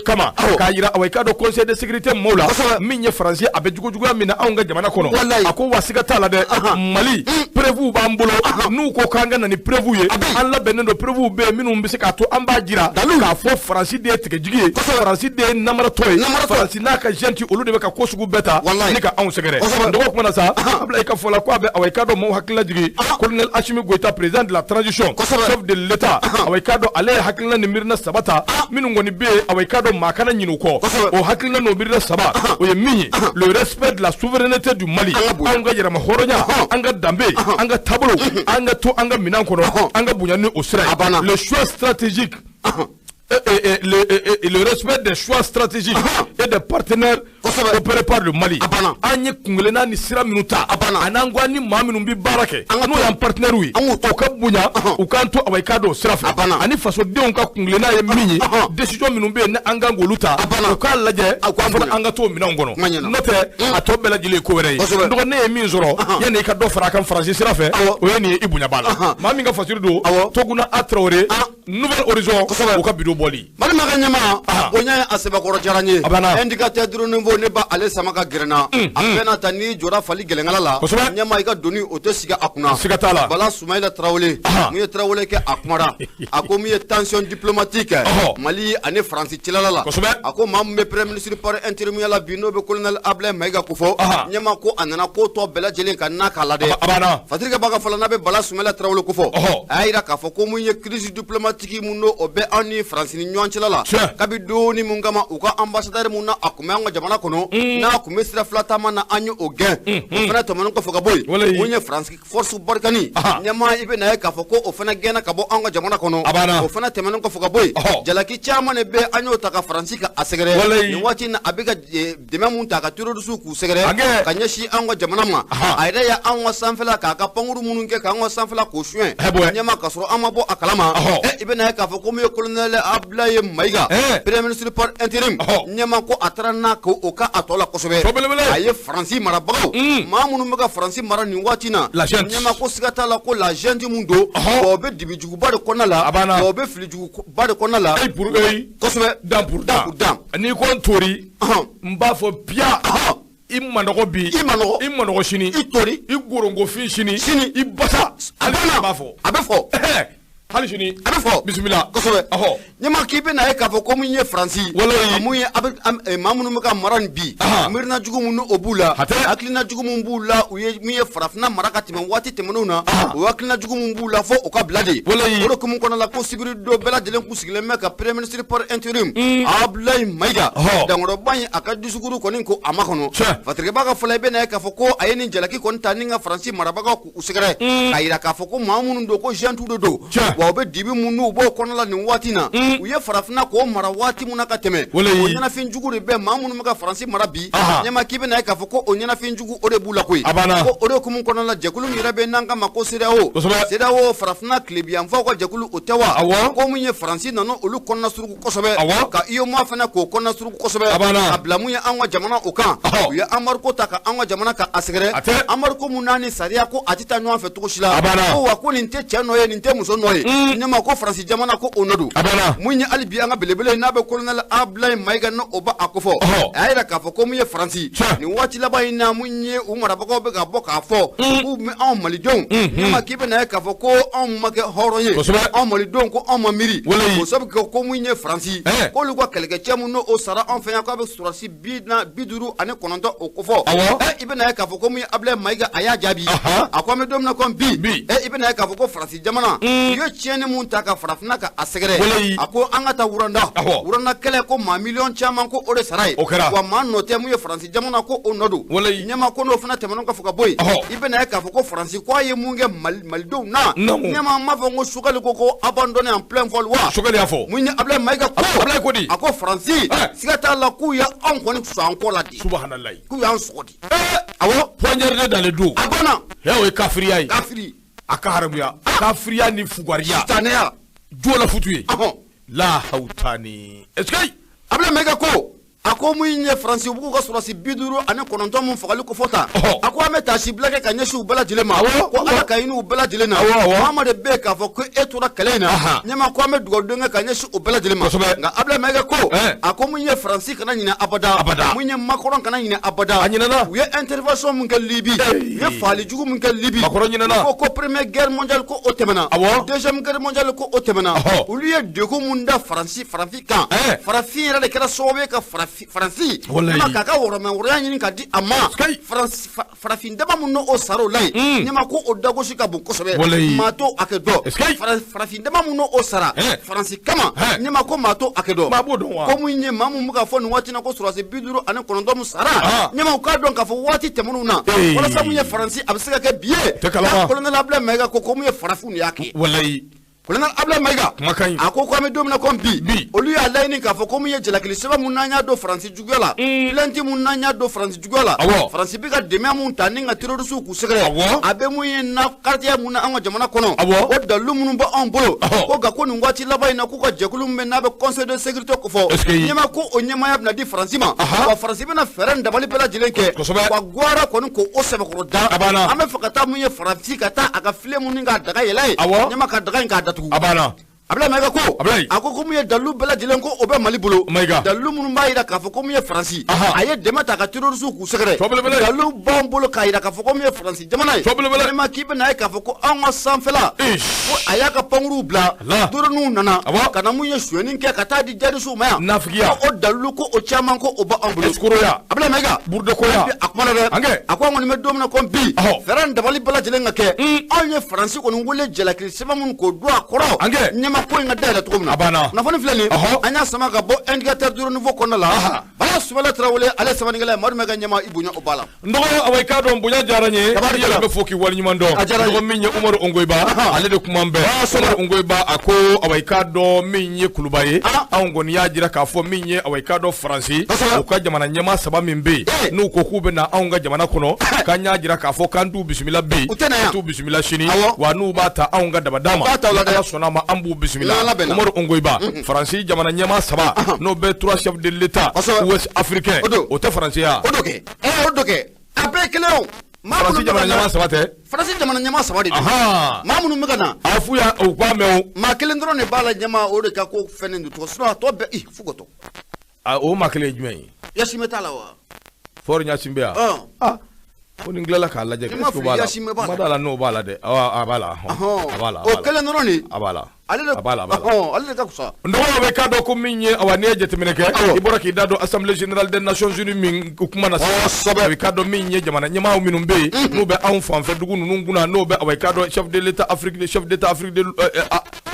kama k'a jira awa i ka dɔn Conseil de sécurité maaw la, min ye Faransi a bɛ jugujuguya min na anw ka jamana kɔnɔ. A ko wa siga t'a la dɛ, Mali preuve b'an bolo, n'u ko k'an ka na ni preuve ye, an labɛnnen don, preuve bɛ yen minnu bɛ se k'a to an b'a jira k'a fɔ Faransi de ye tigɛjigi ye, Faransi de ye namaratɔ ye, Faransi n'a ka junte olu de bɛ ka ko sugu bɛɛ ta ni ka anw sɛgɛrɛ. Dɔgɔ kumana sa, Abulayi ka fɔ la ko a bɛ awa i ka dɔn maaw hakili lajigin, colonel Assimi Goïta, président de la transition, chef de l'État, awa i ka dɔn ale ye hakilina ni miirina saba ta minnu kɔni bɛ yen, awa i ka dɔn maa kana ɲinɛ u kɔ. O hakilina n'o miirina saba, o ye min ye, le respect de la souveraineté du Mali, anw ka yɛrɛma hɔrɔnya, an ka danbe, an ka taabolo, an ka to an ka minɛn kɔnɔ, an ka bonya ni o sira ye, le choix stratégique, le respect des choix stratégiques et des partenaires opérés par le Mali. An ye kunkelenna ni sira minnu ta, a n'an ko an ni maa minnu bɛ baara kɛ, n'o y'an partenaires ye, o ka bonya, u k'an to awa i k'a dɔn o sira fɛ, ani fasodenw ka kunkelenna ye min ye, décision minnu bɛ yen ni an kan k'olu ta, u k'a lajɛ fana an ka t'o minɛnw kɔnɔ, n'o tɛ a tɔ bɛɛ lajɛlen ye ko wɛrɛ ye. Dɔgɔ ne ye min sɔrɔ yanni i ka dɔ fara a kan Faransi sira fɛ, o ye nin ye, i bonya b'a la. Maa min ka fasiri don, Toguna A Traoré, Nouvel Horizon, u ka bidon bɔli. Mali ma ka ɲɛmaa bonya ye a sɛbɛkɔrɔ diyara n ye. Indicateur du renouveau, ne ba ale sama ka gɛrɛ na. A bɛɛ n'a ta, n'i jɔra fali gɛlɛnkala la, ɲɛmaa i ka doni o tɛ sigi a kunna. Siga t'a la. Bala Sumayila Tarawele, mun ye Tarawele kɛ, a kumara. A ko min ye tension diplomatique Mali ani Faransi cɛla la. A ko maa min bɛ premier ministre par intérim la bi, n'o bɛ colonel Ablaye Mayiga ko fɔ. Ɲɛmaa ko a nana ko tɔ bɛɛ lajɛlen ka na k'a la dɛ. A banna. Fatirikɛ ba ka fɔ la, n'a bɛ Bala Sumayila Tarawele ko fɔ. A y'a jira k'a fɔ ko mun ye crise diplomatique mun n'o o bɛ anw ni Faransi ni ɲɔgɔn cɛla la. Kabi donni mun kama u ka ambassadeur mun na a kun bɛ an ka jamana kɔnɔ, n'a kun bɛ sira fila taama na, an ye o gɛn. O fana tɛmɛnen kɔfɛ ka bɔ yen, mun ye Faransi force Barkhane, ɲɛmaa i bɛ na ye k'a fɔ ko o fana gɛnna ka bɔ an ka jamana kɔnɔ. O fana tɛmɛnen kɔfɛ ka bɔ yen, jalaki caman de bɛ an y'o ta ka Faransi ka a sɛgɛrɛ. Nin waati in na a bɛ ka dɛmɛ mun ta ka terroriste k'u sɛgɛrɛ ka ɲɛsin an ka jamana ma. A yɛrɛ ye anw ka sanfɛla k'a ka pankuru minnu kɛ k'an ka sanfɛla k'o suɲɛ, ɲɛmaa k'a sɔrɔ an ma bɔ a kalama. I bɛ na ye k'a fɔ ko min ye colonel Ablaye Mayiga, premier ministre par intérim, ɲɛmaa ko a taara n'a ko o ka a tɔ la kosɛbɛ. A ye Faransi marabagaw, maa minnu bɛ ka Faransi mara nin waati in na, ɲɛmaa ko siga t'a la ko la junte mun don, o bɛ dibijuguba de kɔnɔna la, o bɛ filijuguba de kɔnɔna la. Kosɛbɛ. Dan pour dan. N'i ko n tori, n b'a fɔ piya. I manɔgɔ bi, i manɔgɔ, i manɔgɔ sini, i tori, i gorongofin sini, sini, i basa, hali a b'a fɔ, a bɛ fɔ. Hali sini a bɛ fɔ. Bisimila. Kosɛbɛ. Ɲɛmaa k'i bɛ na ye k'a fɔ ko mun ye Faransi, mun ye maa minnu bɛ ka mara nin bi, miirina jugu minnu o b'u la, hakilina jugu min b'u la, u ye min ye farafinna mara ka tɛmɛ waati tɛmɛnenw na, o hakilina jugu min b'u la fo o ka bila de. O de hukumu kɔnɔna la ko sibiri don bɛɛ lajɛlen kun sigilen bɛ ka premier ministre par intérim Ablaye Mayiga dankɔrɔba in a ka discours kɔni ko a ma kɔnɔ. Fatirikɛba ka fɔ la, i bɛ na ye k'a fɔ ko a ye nin jalaki kɔni ta ni ka Faransi marabagaw k'u sɛgɛrɛ, k'a jira k'a fɔ ko maa minnu don ko junte de don, wa u bɛ dibi mun n'u b'o kɔnɔ la nin waati na, u ye farafinna k'o mara waati mun na ka tɛmɛ, o ɲɛnafin jugu de bɛ maa minnu bɛ ka Faransi mara bi. Ɲɛmaa k'i bɛ na ye k'a fɔ ko o ɲɛnafin jugu o de b'u la koyi. Ko o de hukumu kɔnɔna la, jɛkulu min yɛrɛ bɛ n'an kama ko CEDEAO, CEDEAO farafinna tilebiyanfaw ka jɛkulu o tɛ wa, ko mun ye Faransi nana olu kɔnɔna suruku kosɛbɛ, ka UEMOA fana k'o kɔnɔna suruku kosɛbɛ, ka bila mun ye an ka jamana o kan, u ye embargo ta ka an ka jamana ka a sɛgɛrɛ, embargo mun n'a ni sariya ko a tɛ taa ɲɔgɔn fɛ cogo si la, ko wa ko nin tɛ cɛ nɔ ye, nin tɛ muso nɔ ye. Ɲɛma ko Faransi jamana ko o nɔ don. A banna. Mun ye hali bi an ka belebele n'a bɛ colonel Ablaye Mayiga n'o o b'a ko fɔ. A y'a jira k'a fɔ ko mun ye Faransi. Nin waati laban in na mun ye u marabagaw bɛ ka bɔ k'a fɔ. K'u bɛ anw Malidenw. Ɲɛma k'i bɛna ye k'a fɔ ko anw ma kɛ hɔrɔn ye. Anw Malidenw ko anw ma miiri. O sabu kɛ ko mun ye Faransi. K'olu ka kɛlɛkɛcɛ mun n'o o sara anw fɛ yan k'a bɛ sɔrɔdasi 59 o kofɔ. I bɛna ye k'a fɔ ko mun ye Ablaye Mayiga a y'a jaabi. A ko an bɛ don min na komi bi. I bɛna ye k'a fɔ ko Faransi jamana. U ye tiɲɛni mun ta ka farafinna ka a sɛgɛrɛ. A ko an ka taa Rwanda. Rwanda kɛlɛ ko maa miliyɔn caman ko o de sara ye. Wa maa nɔ tɛ mun ye Faransi jamana ko o nɔ don. Ɲɛma ko n'o fana tɛmɛna kɔfɛ ka bɔ yen. I bɛna ye k'a fɔ ko Faransi ko a ye mun kɛ Malidenw na. Ɲɛma m'a fɔ ko Sukali ko abandonné en plein vol wa. Sukali y'a fɔ. Mun ye Ablaye Mayiga ko. Ablaye ko di. A ko Faransi. Siga t'a la k'u y'anw kɔni sɔn an kɔ la de. Subahanallahi. K'u y'an sɔgɔ de. Awɔ. Poignardé dans le dos. A banna. O ye kafiriya ye. Kafiri. A ka haramuya. Kafiriya ni fugariya. Sitanɛya. Jo la futu ye. La hawtani. Est-ce que. Ablaye Mayiga ko. A ko mun ye Faransi u b'u ka sɔrɔdasi 59 mun fagali ko fɔ tan. A ko an bɛ taasi bila kɛ ka ɲɛsin u bɛɛ lajɛlen ma. Ko Ala ka hinɛ u bɛɛ lajɛlen na. Maa de bɛ yen k'a fɔ ko e tora kɛlɛ in na. Ɲɛma ko an bɛ dugawu kɛ ka ɲɛsin u bɛɛ lajɛlen ma. Nka Ablaye Mayiga ko. A ko mun ye Faransi kana ɲinɛ abada. Mun ye Macron kana ɲinɛ abada. A ɲinɛna. U ye intervention mun kɛ Libi. U ye faali jugu mun kɛ Libi. Macron ɲinɛna. Ko première guerre mondiale ko o tɛmɛna. Deuxième guerre mondiale ko o tɛmɛna. Olu ye degun mun da Faransi farafin kan. Farafin yɛrɛ de kɛra sababu ye ka Faransi ɲɛma k'a ka wɔrɔmɛ ɲini ka di a ma. Farafin dama mun n'o sara o la yen. Ɲɛma ko o dagosi ka bon kosɛbɛ. Maa t'o hakɛ dɔn. Farafin dama mun n'o sara Faransi kama. Ɲɛma ko maa t'o hakɛ dɔn. Ko mun ye maa mun bɛ ka fɔ nin waati in na ko sɔrɔdasi 59 mun sara. Ɲɛma u k'a dɔn k'a fɔ waati tɛmɛnenw na. Walasa mun ye Faransi a bɛ se ka kɛ bi ye. Colonel Ablaye Mayiga ko mun ye farafinw de y'a kɛ. Colonel Ablaye Mayiga a ko an bɛ don min na komi bi olu y'a laɲini k'a fɔ ko mun ye jalakili sɛbɛn mun n'an y'a don Faransi juguya la plainte mun n'an y'a don Faransi juguya la Faransi bɛ ka dɛmɛ mun ta ni ka terroriste k'u sɛgɛrɛ a bɛ mun ye na quartier mun na an ka jamana kɔnɔ o dalilu minnu bɛ anw bolo ko nka ko nin waati laban in na k'u ka jɛkulu min bɛ n'a bɛ conseil de sécurité kofɔ ɲɛma ko o ɲɛmaaya bɛna di Faransi ma wa Faransi bɛna fɛɛrɛ ni dabali bɛɛ lajɛlen kɛ wa Guwara kɔni k'o sɛbɛkɔrɔ da an bɛ fɛ ka taa mun ye Faransi ka taa a ka filen mun ni k'a daga yɛlɛ ye ɲɛma ka daga in k'a datugu. Ablaye Mayiga ko a ko mun ye dalilu bɛɛ lajɛlen ko o bɛ Mali bolo dalilu minnu b'a jira k'a fɔ ko mun ye Faransi a ye dɛmɛ ta ka terroriste k'u sɛgɛrɛ dalilu b'an bolo k'a jira k'a fɔ ko mun ye Faransi jamana ye ɲɛma k'i bɛna ye k'a fɔ ko anw ka sanfɛla ko a y'a ka pankuruw bila drone nana ka na mun ye sonyɛni kɛ ka taa di jihadistes ma yan nafigiya o dalilu ko o caman ko o b'anw bolo escroya Ablaye Mayiga burudekoya a kumana dɛ a ko an kɔni bɛ don min na komi bi fɛɛrɛ ni dabali bɛɛ lajɛlen ka kɛ anw ye Faransi kɔni wele jalakili sɛbɛn minnu k'o don a kɔrɔ ko in ka dayɛlɛ cogo min na. A banna. Kunnafoni filɛ nin ye. An y'a sama ka bɔ indicateur du renouveau kɔnɔna la. Bala Sumala Tarawele ale sɛbɛnnikɛla ye Madu Mayiga ɲɛma i bonya o b'a la. N dɔgɔ awa i k'a dɔn bonya diyara n ye. I yɛrɛ bɛ fo k'i waleɲuman dɔn. A diyara n ye. Dɔgɔ min ye Umaru Ongoyiba ale de kuma bɛɛ. Umaru Ongoyiba a ko awa i k'a dɔn min ye Kuluba ye. Anw kɔni y'a jira k'a fɔ min ye awa i k'a dɔn Faransi. U ka jamana ɲɛmaa saba min bɛ yen. N'u ko k'u bɛ na anw ka jamana kɔnɔ. K'an y'a jira k'a fɔ k'an t'u bisimila bi. U tɛ na yan. K'an t'u bisimila sini. Wa n'u b'a ta anw ka dabada ma. U b'a ta o la dɛ. Ala sɔnna a ma an b'u bisimila. Umaru Ongoyiba Faransi jamana ɲɛmaa saba n'o bɛ trois chefs de l'État ouest africain o tɛ Faransi ya. O do kɛ o do kɛ a bɛɛ kelen o. Faransi jamana ɲɛmaa saba tɛ. Faransi jamana ɲɛmaa saba de don. Maa minnu bɛ ka na. A f'u y'a u k'a mɛn o. Maa kelen dɔrɔn de b'a la ɲɛmaa o de ka ko fɛnnen don tɔgɔ sinon a tɔ bɛɛ i f'u ka tɔ. O maa kelen ye jumɛn ye. Yasimɛ t'a la wa. Fɔri Ɲasinbɛ yan. Ko ni tilala k'a lajɛ k'e b'a la ma da la n'o b'a la dɛ a b'a la a b'a la o kelen dɔrɔn de a b'a la ale de a b'a la a b'a la ale de ka fisa. N dɔgɔ bɛ k'a dɔn ko min ye awa n'i ye jateminɛ kɛ i bɔra k'i da don assemblée générale des nations unies min kuma na sisan a bɛ k'a dɔn min ye jamana ɲɛmaaw minnu bɛ yen n'u bɛ anw fanfɛ dugu ninnu kunna n'o bɛ awa i k'a dɔn chef de l'état Afrique chef d'état Afrique de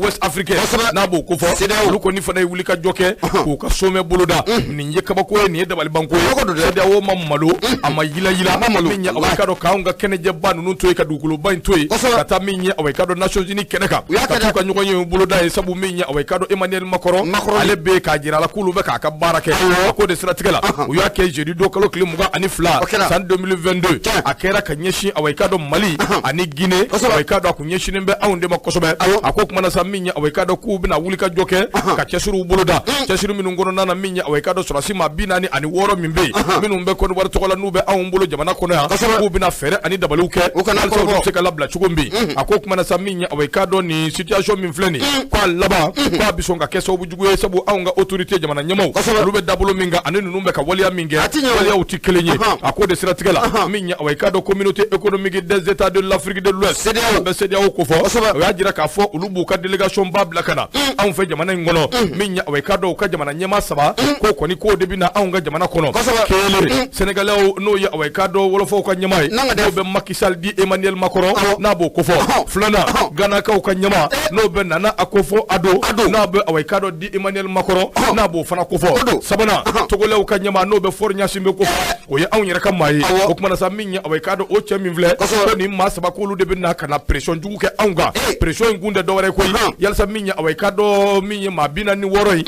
ouest africain n'a b'o ko fɔ olu kɔni fana ye wuli ka jɔ kɛ k'u ka sommet boloda nin ye kabako ye nin ye dabalibanko ye CEDEAO ma malo a ma yilayila min ye awa i k'a dɔn k'anw ka kɛnɛjɛba ninnu to yen ka dugukoloba in to yen ka taa min ye awa i k'a dɔn Nations Unies kɛnɛ kan ka t'u ka ɲɔgɔn ye in boloda ye, sabu min ye, awa, i k'a dɔn, Emmanuel Macron ale bɛ k'a jira a la k'olu bɛ k'a ka baara kɛ. A ko de siratigɛ la, u y'a kɛ jeudi don, kalo tile 22, san 2022. A kɛra ka ɲɛsin, awa, i k'a dɔn, Mali ani Guinée. Awa, i k'a dɔn, a kun ɲɛsinnen bɛ anw de ma kosɛbɛ. A ko kumana sa, min ye, awa, i k'a dɔn k'u bɛna wuli ka jɔ kɛ ka cɛsiriw boloda, cɛsiri minnu kɔnɔna na, min ye, awa, i k'a dɔn, sɔrɔdasi maa 46 min bɛ yen, minnu bɛ Côte d'Ivoire tɔgɔ la, n'u bɛ anw bolo jamana kɔnɔ yan, k'u bɛna fɛɛrɛ ani dabaliw kɛ halisa olu bɛ se ka labila cogo min. A ko kumana sa, min ye, awa, i k'a dɔn, nin situation min filɛ nin ye, k'a laban k'a bɛ sɔn ka kɛ sababu jugu ye, sabu anw ka autorité, jamana ɲɛmaaw, olu bɛ dabolo min kan ani ninnu bɛ ka waleya min kɛ, waleyaw tɛ kelen ye. A ko de siratigɛ la, min ye, awa, i k'a dɔn, Communauté économique des États de l'Afrique de l'Ouest, bɛ CEDEAO ko fɔ, o y'a jira k'a fɔ olu b'u ka délégation ba bila ka na anw fɛ jamana in kɔnɔ. Min ye, awa, i k'a dɔn, u ka jamana ɲɛmaa saba ko kɔni, k'o de bɛ na anw ka jamana kɔnɔ. Kelen, Sénégalais, n'o ye, awa, i k'a dɔn, wɔlɔfɔw ka ɲɛmaa ye, n'o bɛ Macky Sall dit Emmanuel Macron, n'a b'o kofɔ. Filanan, Ghanakaw ka ɲɛmaa, n'o bɛ Nana Akufo-Addo, n'a bɛ, awa, i k'a dɔn, dit Emmanuel Macron, n'a b'o fana kofɔ. Sabanan, Togolɛw ka ɲɛmaa, n'o bɛ Faure Gnassingbé kofɔ, o ye anw yɛrɛ ka maa ye. O kumana sa, min ye, awa, i k'a dɔn, o cɛ min filɛ ko nin maa saba, k'olu de bɛ na ka na pression jugu kɛ anw kan. Pression in kun tɛ dɔwɛrɛ ye koyi, yalisa min ye, awa, i k'a dɔn, min ye maa 46 ye,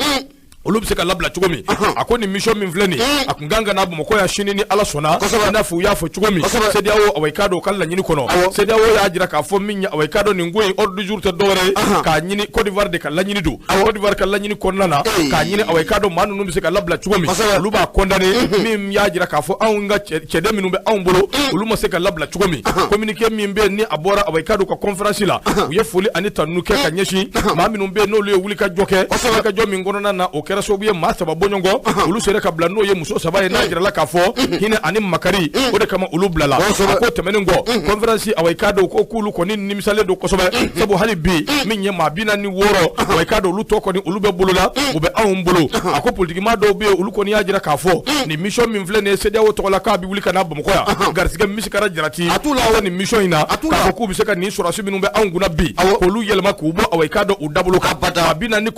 olu bɛ se ka labila cogo min. A ko nin mission min filɛ nin, a kun kan ka na Bamakɔ yan sini ni Ala sɔnna, i n'a fɔ u y'a fɔ cogo min CEDEAO, awa, i k'a dɔn, u ka laɲini kɔnɔ. CEDEAO y'a jira k'a fɔ min ye, awa, i k'a dɔn, nin ko in ordre du jour tɛ dɔwɛrɛ ye k'a ɲini Côte d'Ivoire de ka laɲini don. Côte d'Ivoire ka laɲini kɔnɔna na, k'a ɲini, awa, i k'a dɔn, maa ninnu bɛ se ka labila cogo min. Olu b'a condamné, min y'a jira k'a fɔ anw ka cɛden minnu bɛ anw bolo, olu ma se ka labila cogo min. Communiqué min bɛ yen ni a bɔra, awa, i k'a dɔn, u ka conférence la, u ye foli ani tanuni kɛ ka ɲɛsin maa minnu bɛ yen, n'olu ye wuli ka jɔ kɛ, wuli ka jɔ min kɔnɔna na, o kɛra sababu ye maa saba bɔɲɔgɔn, olu sera ka bila, n'o ye muso saba ye, n'a jirala k'a fɔ hinɛ ani makari o de kama olu bilala. A ko tɛmɛnen kɔ conférence, awa, i k'a dɔn, ko k'olu kɔni nimisalen don kosɛbɛ, sabu hali bi min ye maa 46, awa, i k'a dɔn, olu tɔ kɔni, olu bɛ bolola, u bɛ anw bolo. A ko politikima dɔw bɛ yen, olu kɔni y'a jira k'a fɔ nin mission min filɛ nin ye CEDEAO tɔgɔ la, k'a bɛ wuli ka na Bamakɔ yan, garisɛgɛ misikara jarati A t'u la o. Nin mission in na, k'a fɔ k'u bɛ se ka nin sɔrɔdasi minnu bɛ anw kunna bi, k'olu yɛlɛma k'u bɔ, awa, i k'a dɔn, u dabolo kan. Maa 49,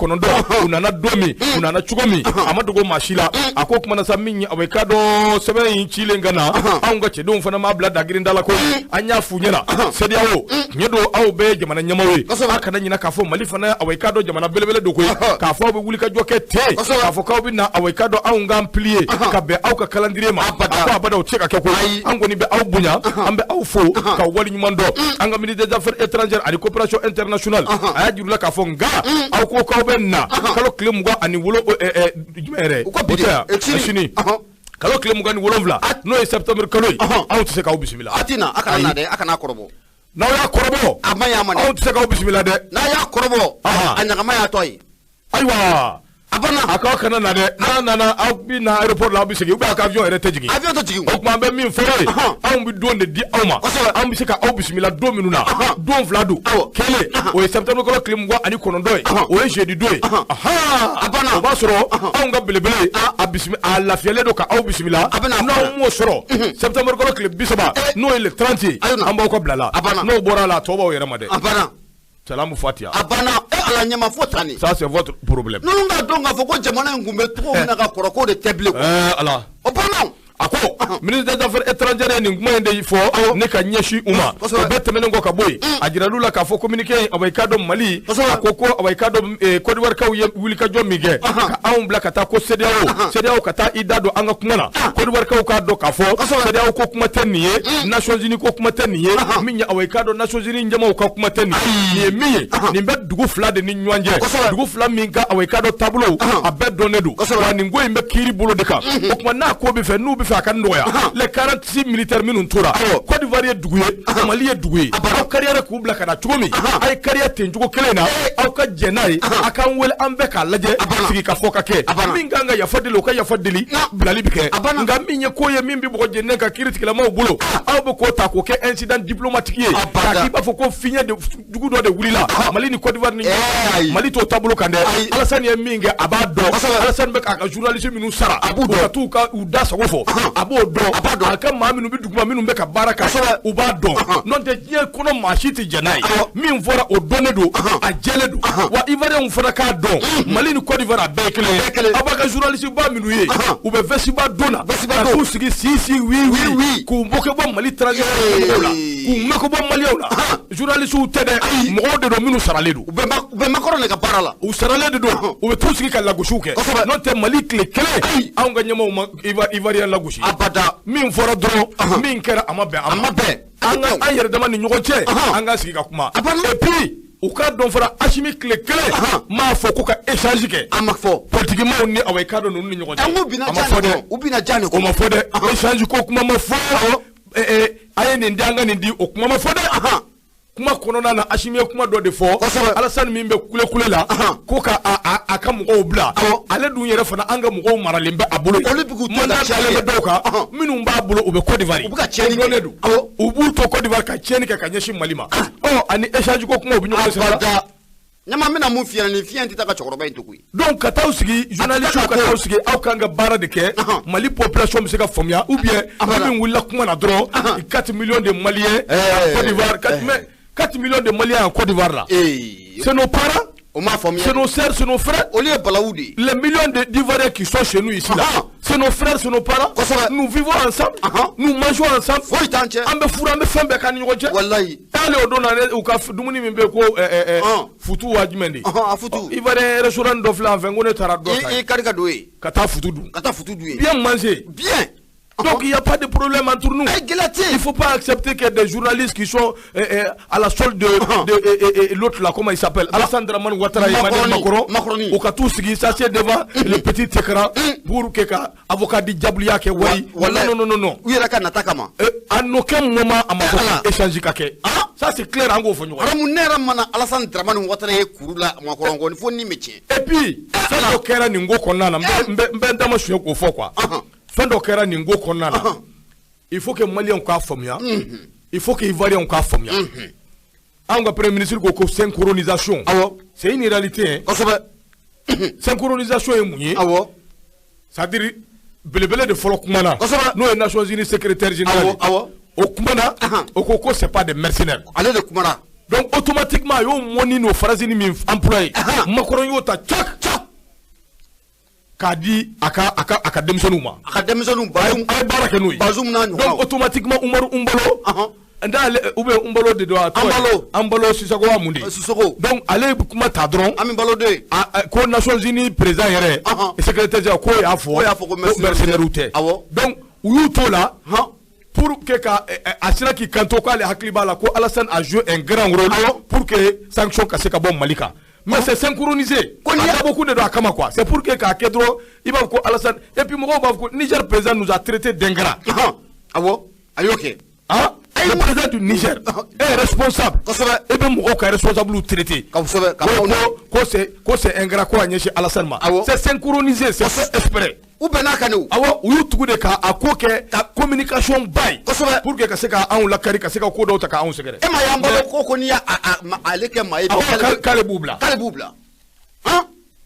u nana don min, u nana cogo min, a ma dogo maa si la. A ko kumana sa, min ye, awa, i k'a dɔn, sɛbɛn in cilen ka na, anw ka cɛdenw fana m'a bila dagirinda la koyi. An y'a f'u ɲɛna, CEDEAO, tiɲɛ don, aw bɛɛ ye jamana ɲɛmaaw ye, a kana ɲinɛ k'a fɔ Mali fana, awa, i k'a dɔn, jamana belebele don koyi. K'a fɔ aw bɛ wuli ka jɔ kɛ ten, k'a fɔ k'aw bɛ na, awa, i k'a dɔn, anw k'an plier ka bɛn aw ka calendrier ma, a ko abada, o tɛ se ka kɛ koyi. An kɔni bɛ aw bonya, an bɛ aw fo k'aw waleɲuman dɔn. An ka ministre des Affaires étrangères ani coopération internationale, a y'a jir'u la k'a fɔ nka aw ko k'aw bɛ na kalo tile mugan ani wolo jumɛn yɛrɛ, U ko bi o tɛ yan, sini. Sini kalo tile 27, n'o ye septembre kalo ye, anw tɛ se k'aw bisimila. A ti na, a kana na dɛ, a kana kɔrɔbɔ. N'aw y'a kɔrɔbɔ, A ma ɲi, a ma anw dɛ. tɛ se k'aw bisimila dɛ. N'a y'a kɔrɔbɔ, a ɲagama y'a tɔ ye. Ayiwa, A banna. A k'aw kana na dɛ. N'a nana, aw bɛ na aéroport la, aw bɛ segin, ou bien aw ka avion yɛrɛ tɛ jigin. Avion tɛ jigin. O tuma, an bɛ min fɔ ye, anw bɛ don de di aw ma, an bɛ se ka aw bisimila don minnu na, don fila don. Kelen, o ye septembre kalo tile 29 ye, o ye jeudi don ye. A banna. O b'a sɔrɔ anw ka belebele a bisimila, a lafiyalen don ka aw bisimila. A bɛna. N'aw m'o sɔrɔ, septembre kalo tile 30, n'o ye le 30 ye, Ayiwa. an b'aw ka bila la. A banna. N'o bɔra a la, a tɔ b'aw yɛrɛ ma dɛ. A banna. Salamu fatiha. A banna e Ala ɲɛma fo tan de. Ça, c'est votre problème. Ninnu ka dɔn k'a fɔ ko jamana in kun bɛ cogo min na ka kɔrɔ, k'o de tɛ bilen. Ala. O banna o. A ko ministre des Affaires étrangères ye nin kuma in de fɔ ne ka ɲɛsin u ma. O bɛɛ tɛmɛnen kɔ ka bɔ yen, a jiral'u la k'a fɔ communiqué in, awa, i k'a dɔn, Mali, a ko ko, awa, i k'a dɔn, Côte d'Ivoire kaw ye wulikajɔ min kɛ ka anw bila ka taa ko CEDEAO, CEDEAO ka taa i da don an ka kuma na, Côte d'Ivoire kaw k'a dɔn k'a fɔ CEDEAO ko kuma tɛ nin ye, Nations Unies ko kuma tɛ nin ye, min ye, awa, i k'a dɔn, Nations Unies ɲɛmaaw ka kuma tɛ nin ye. Nin ye min ye, nin bɛ dugu fila de ni ɲɔgɔn cɛ, dugu fila min ka, awa, i k'a dɔn, taabolo a bɛɛ dɔnnen don wa. Nin ko in bɛ kiiri bolo de kan. O tuma, n'a ko bɛ fɛ, n'u bɛ fɛ a ka nɔgɔya, les 46 militaires minnu tora, Côte d'Ivoire ye dugu ye, Mali ye dugu ye, aw kariyara k'u bila ka na cogo min, a ye kariya ten cogo kelen na, aw ka jɛn n'a ye, a k'an wele, an bɛɛ k'a lajɛ, sigi ka fɔ ka kɛ. Min kan ka yafa deli, o ka yafa deli, bilali bɛ kɛ. Nka min ye ko ye min bɛ mɔgɔ jeninen ka kiiri tigilamaw bolo, aw bɛ k'o ta k'o kɛ incident diplomatique ye, k'a k'i b'a fɔ ko fiɲɛ de jugu dɔ de wulila Mali ni Côte d'Ivoire ni Ayi. Mali t'o taabolo kan dɛ. Ayi. Alassane ye min kɛ, a b'a dɔn. Alassane bɛ k'a ka journaliste minnu sara, A b'u u dɔn. ka t'u ka u da sago fɔ. A b'o dɔn. A ka maa minnu bɛ duguma, minnu bɛ ka baara kɛ, u b'a dɔn. N'o tɛ, diɲɛ kɔnɔ maa si tɛ jɛn n'a ye. Min fɔra, o dɔnnen don, a jɛlen don. Wa Ivoirien fana k'a dɔn, Mali ni Côte d'Ivoire, a bɛɛ ye kelen ye. Aw b'a ka journaliste ba minnu ye, u bɛ veste ba don na ka t'u sigi si si oui oui, k'u moquer bɔ Mali transition mɔgɔw la, k'u moquer bɔ Maliyɛnw la. Journaliste tɛ dɛ, mɔgɔw de don minnu saralen don. U bɛ Macron de ka baara la. U saralen de don, u bɛ t'u sigi ka lagosiw kɛ. N'o tɛ, Mali tile kelen, anw ka ɲɛmaaw ma Ivoirien lagosi. Abada. Min fɔra dɔrɔn, min kɛra, a ma bɛn. A ma bɛn. An ka an yɛrɛ dama ni ɲɔgɔn cɛ, an ka sigi ka kuma. Et puis u k'a dɔn fana, Asimi tile kelen m'a fɔ ko ka échange kɛ. A ma fɔ. Politikimaw ni awa i k'a dɔn ninnu ni ɲɔgɔn cɛ. N ko binna. A ma fɔ dɛ. U binna ja de. O ma fɔ dɛ. Échange ko kuma ma fɔ. A ye nin di, an ka nin di, o kuma ma fɔ dɛ. Kuma kɔnɔna na, Asimi ye kuma dɔ de fɔ. Alassane min bɛ kule kule la ko ka a ka mɔgɔw bila, ale dun yɛrɛ fana, an ka mɔgɔw maralen bɛ a bolo. Olu bɛ k'u to. Mandat dalen bɛ dɔw kan minnu b'a bolo, u bɛ Côte d'Ivoire. U bɛ ka tiɲɛni kɛ. Don u b'u to Côte d'Ivoire ka tiɲɛni kɛ ka ɲɛsin Mali ma. Ɔ, ani échange ko kuma, u bɛ ɲɔgɔn sira la. Ɲama, n bɛna mun f'i ɲɛna? Nin fiɲɛ tɛ taa ka cɛkɔrɔba in to koyi. Donc ka t'aw sigi, journaliste, ka t'aw sigi, aw kan ka baara de kɛ. Mali population bɛ se ka faamuya, ou bien min wulila kuma na dɔrɔn, 4 millions de Maliens en Côte d'Ivoire, 4, 4 millions de Maliens en Côte d'Ivoire là. C'est nos parents. C'est nos sœurs, c'est nos frères. Les millions d'Ivoiriens qui sont chez nous ici là, c'est nos frères, c'est nos parents. Nous vivons ensemble. Nous mangeons ensemble. An bɛ furu, an bɛ fɛn bɛɛ k'an ni ɲɔgɔn cɛ. Wallahi. Hali o don na, u ka dumuni min bɛ yen ko futu wa jumɛn de. A futu. Ivoirien restaurant dɔ filɛ an fɛ, n ko ne taara dɔ ta. I kari ka don yen. Ka taa futu dun. Ka taa futu dun yen. Bien manger. Bien. Donc il n'y a pas de problème entre nous. Il ne faut pas accepter que des journalistes qui sont à la solde de l'autre là, comment il s'appelle, Alassane Dramane Ouattara, Emmanuel Macron, u ka t'u sigi s'assied devant le petit écran pour que ka avocat di diable kɛ wari. Non, non, non, non. U yɛrɛ ka nata kama. En aucun moment a ma fɔ échange ka kɛ. Ça c'est clair, an k'o fɔ ɲɔgɔn ye. Haramu, ne yɛrɛ mana Alassane Dramane Ouattara ye kuru la Macron kɔni, fo ni bɛ tiɲɛ. Et puis fɛn dɔ kɛra nin ko kɔnɔna na, n bɛ n da ma suɲɛ k'o fɔ quoi. Fɛn dɔ kɛra nin ko kɔnɔna na, il faut que Maliyɛnw k'a faamuya, il faut que Ivoiriens k'a faamuya. Anw ka premier ministre ko ko synchronisation. C'est une réalité, hein. Synchronisation ye mun ye? C'est à dire belebele de fɔlɔ kumana, n'o ye Nations Unies secrétaire général ye. O kumana, o ko ko c'est pas des mercenaires. Ale de kumana. Donc automatiquement a y'o mɔni n'o phrase min employé, Macron y'o ta cak k'a di a ka denmisɛnninw ma. A ka denmisɛnninw. Bazoum, a ye baara kɛ n'o ye. Bazoum n'a ɲɔgɔnnaw. Donc automatiquement Umaru Umbalo, n'ale ou bien Umbalo de don a tɔgɔ ye. Anbalo. Anbalo Sisoko wa mun de. Sisoko. Donc ale ye kuma ta dɔrɔn. Ami Balo de. Ko Nations Unies président yɛrɛ, secrétaire général, k'o y'a fɔ. K'o y'a fɔ ko mercenaires tɛ. Donc u y'u t'o la. Pour que ka a sera k'i kanto k'ale hakili b'a la ko Alassane a joué un grand rôle pour que sanction ka se ka bɔ Mali kan. Mais c'est synchronisé. Ko ni dabɔ kun de don a kama quoi. C'est pour que k'a kɛ dɔrɔn, i b'a fɔ ko Alassane, et puis mɔgɔw b'a fɔ ko Niger président nous a traité d'ingrats. Awɔ, a y'o kɛ. Hein? Le président du Niger est responsable. E bɛ mɔgɔw ka responsable traité. Kosɛbɛ. Ko c'est ingrat, ko a ɲɛsin Alassane ma. C'est synchronisé, c'est fait exprès. U bɛn'a kan de o. Awɔ, u y'u tugu de ka a ko kɛ communication ba ye. Pour que ka se ka anw lakari, ka se ka ko dɔw ta k'anw sɛgɛrɛ. E ma y'an balo ko n'i y'a ale kɛ maa ye. Awɔ, k'ale b'u bila. K'ale b'u bila.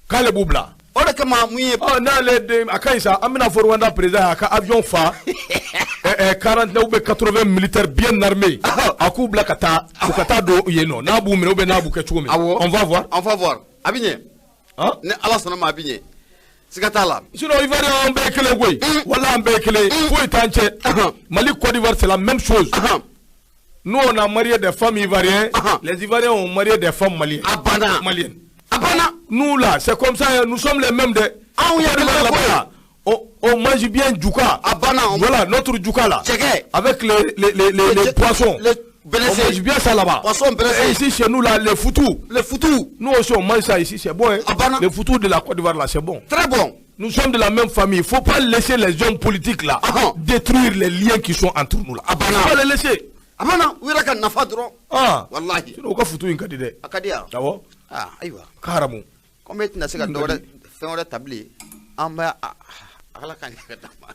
K'ale b'u bila. O de kama mun ye. Ɔ, n'ale den a ka ɲi sa, an bɛna fɔ Rwanda président a ka avion fa 49 ou bien 80 militaires bien armés, a k'u bila ka taa, u ka taa don yen nɔ, n'a b'u minɛ ou bien n'a b'u kɛ cogo min. On va voir. On va voir, a bɛ ɲɛ. Ni Ala sɔnna ma, a bɛ ɲɛ. Siga t'a la. Sinon Ivoirien, an bɛɛ ye kelen koyi. Wala an bɛɛ ye kelen, foyi t'an cɛ. Mali, Côte d'Ivoire, c'est la même chose. Nous, on a marié des femmes ivoiriennes, les Ivoiriens ont marié des femmes maliennes. A banna. Maliennes. A banna. Nous là, c'est comme ça, nous sommes les mêmes de. Anw ye kelen koyi. On mange bien djouka. A banna. Voilà notre djouka là. Cɛkɛ. Avec les poissons. Les On mange bien ça là-bas. Poisson braisé. Et ici chez nous là, les foutous. Les foutous. Nous aussi on mange ça ici, c'est bon. Hein? A banna. Les foutous de la Côte d'Ivoire là, c'est bon. Très bon. Nous sommes de la même famille. Il ne faut pas laisser les hommes politiques là détruire les liens qui sont entre nous là. A banna. Il faut pas les laisser. A banna. U yɛrɛ ka nafa dɔrɔn. Ah. Wallahi. Sinon u ka futu in ka di dɛ. A ka di yan. Awɔ. Ah, ayiwa. Ka haramu. Komi e tɛna se ka dɔ wɛrɛ, fɛn wɛrɛ ta bilen, an bɛ Ala ka ɲɛ ka d'an ma.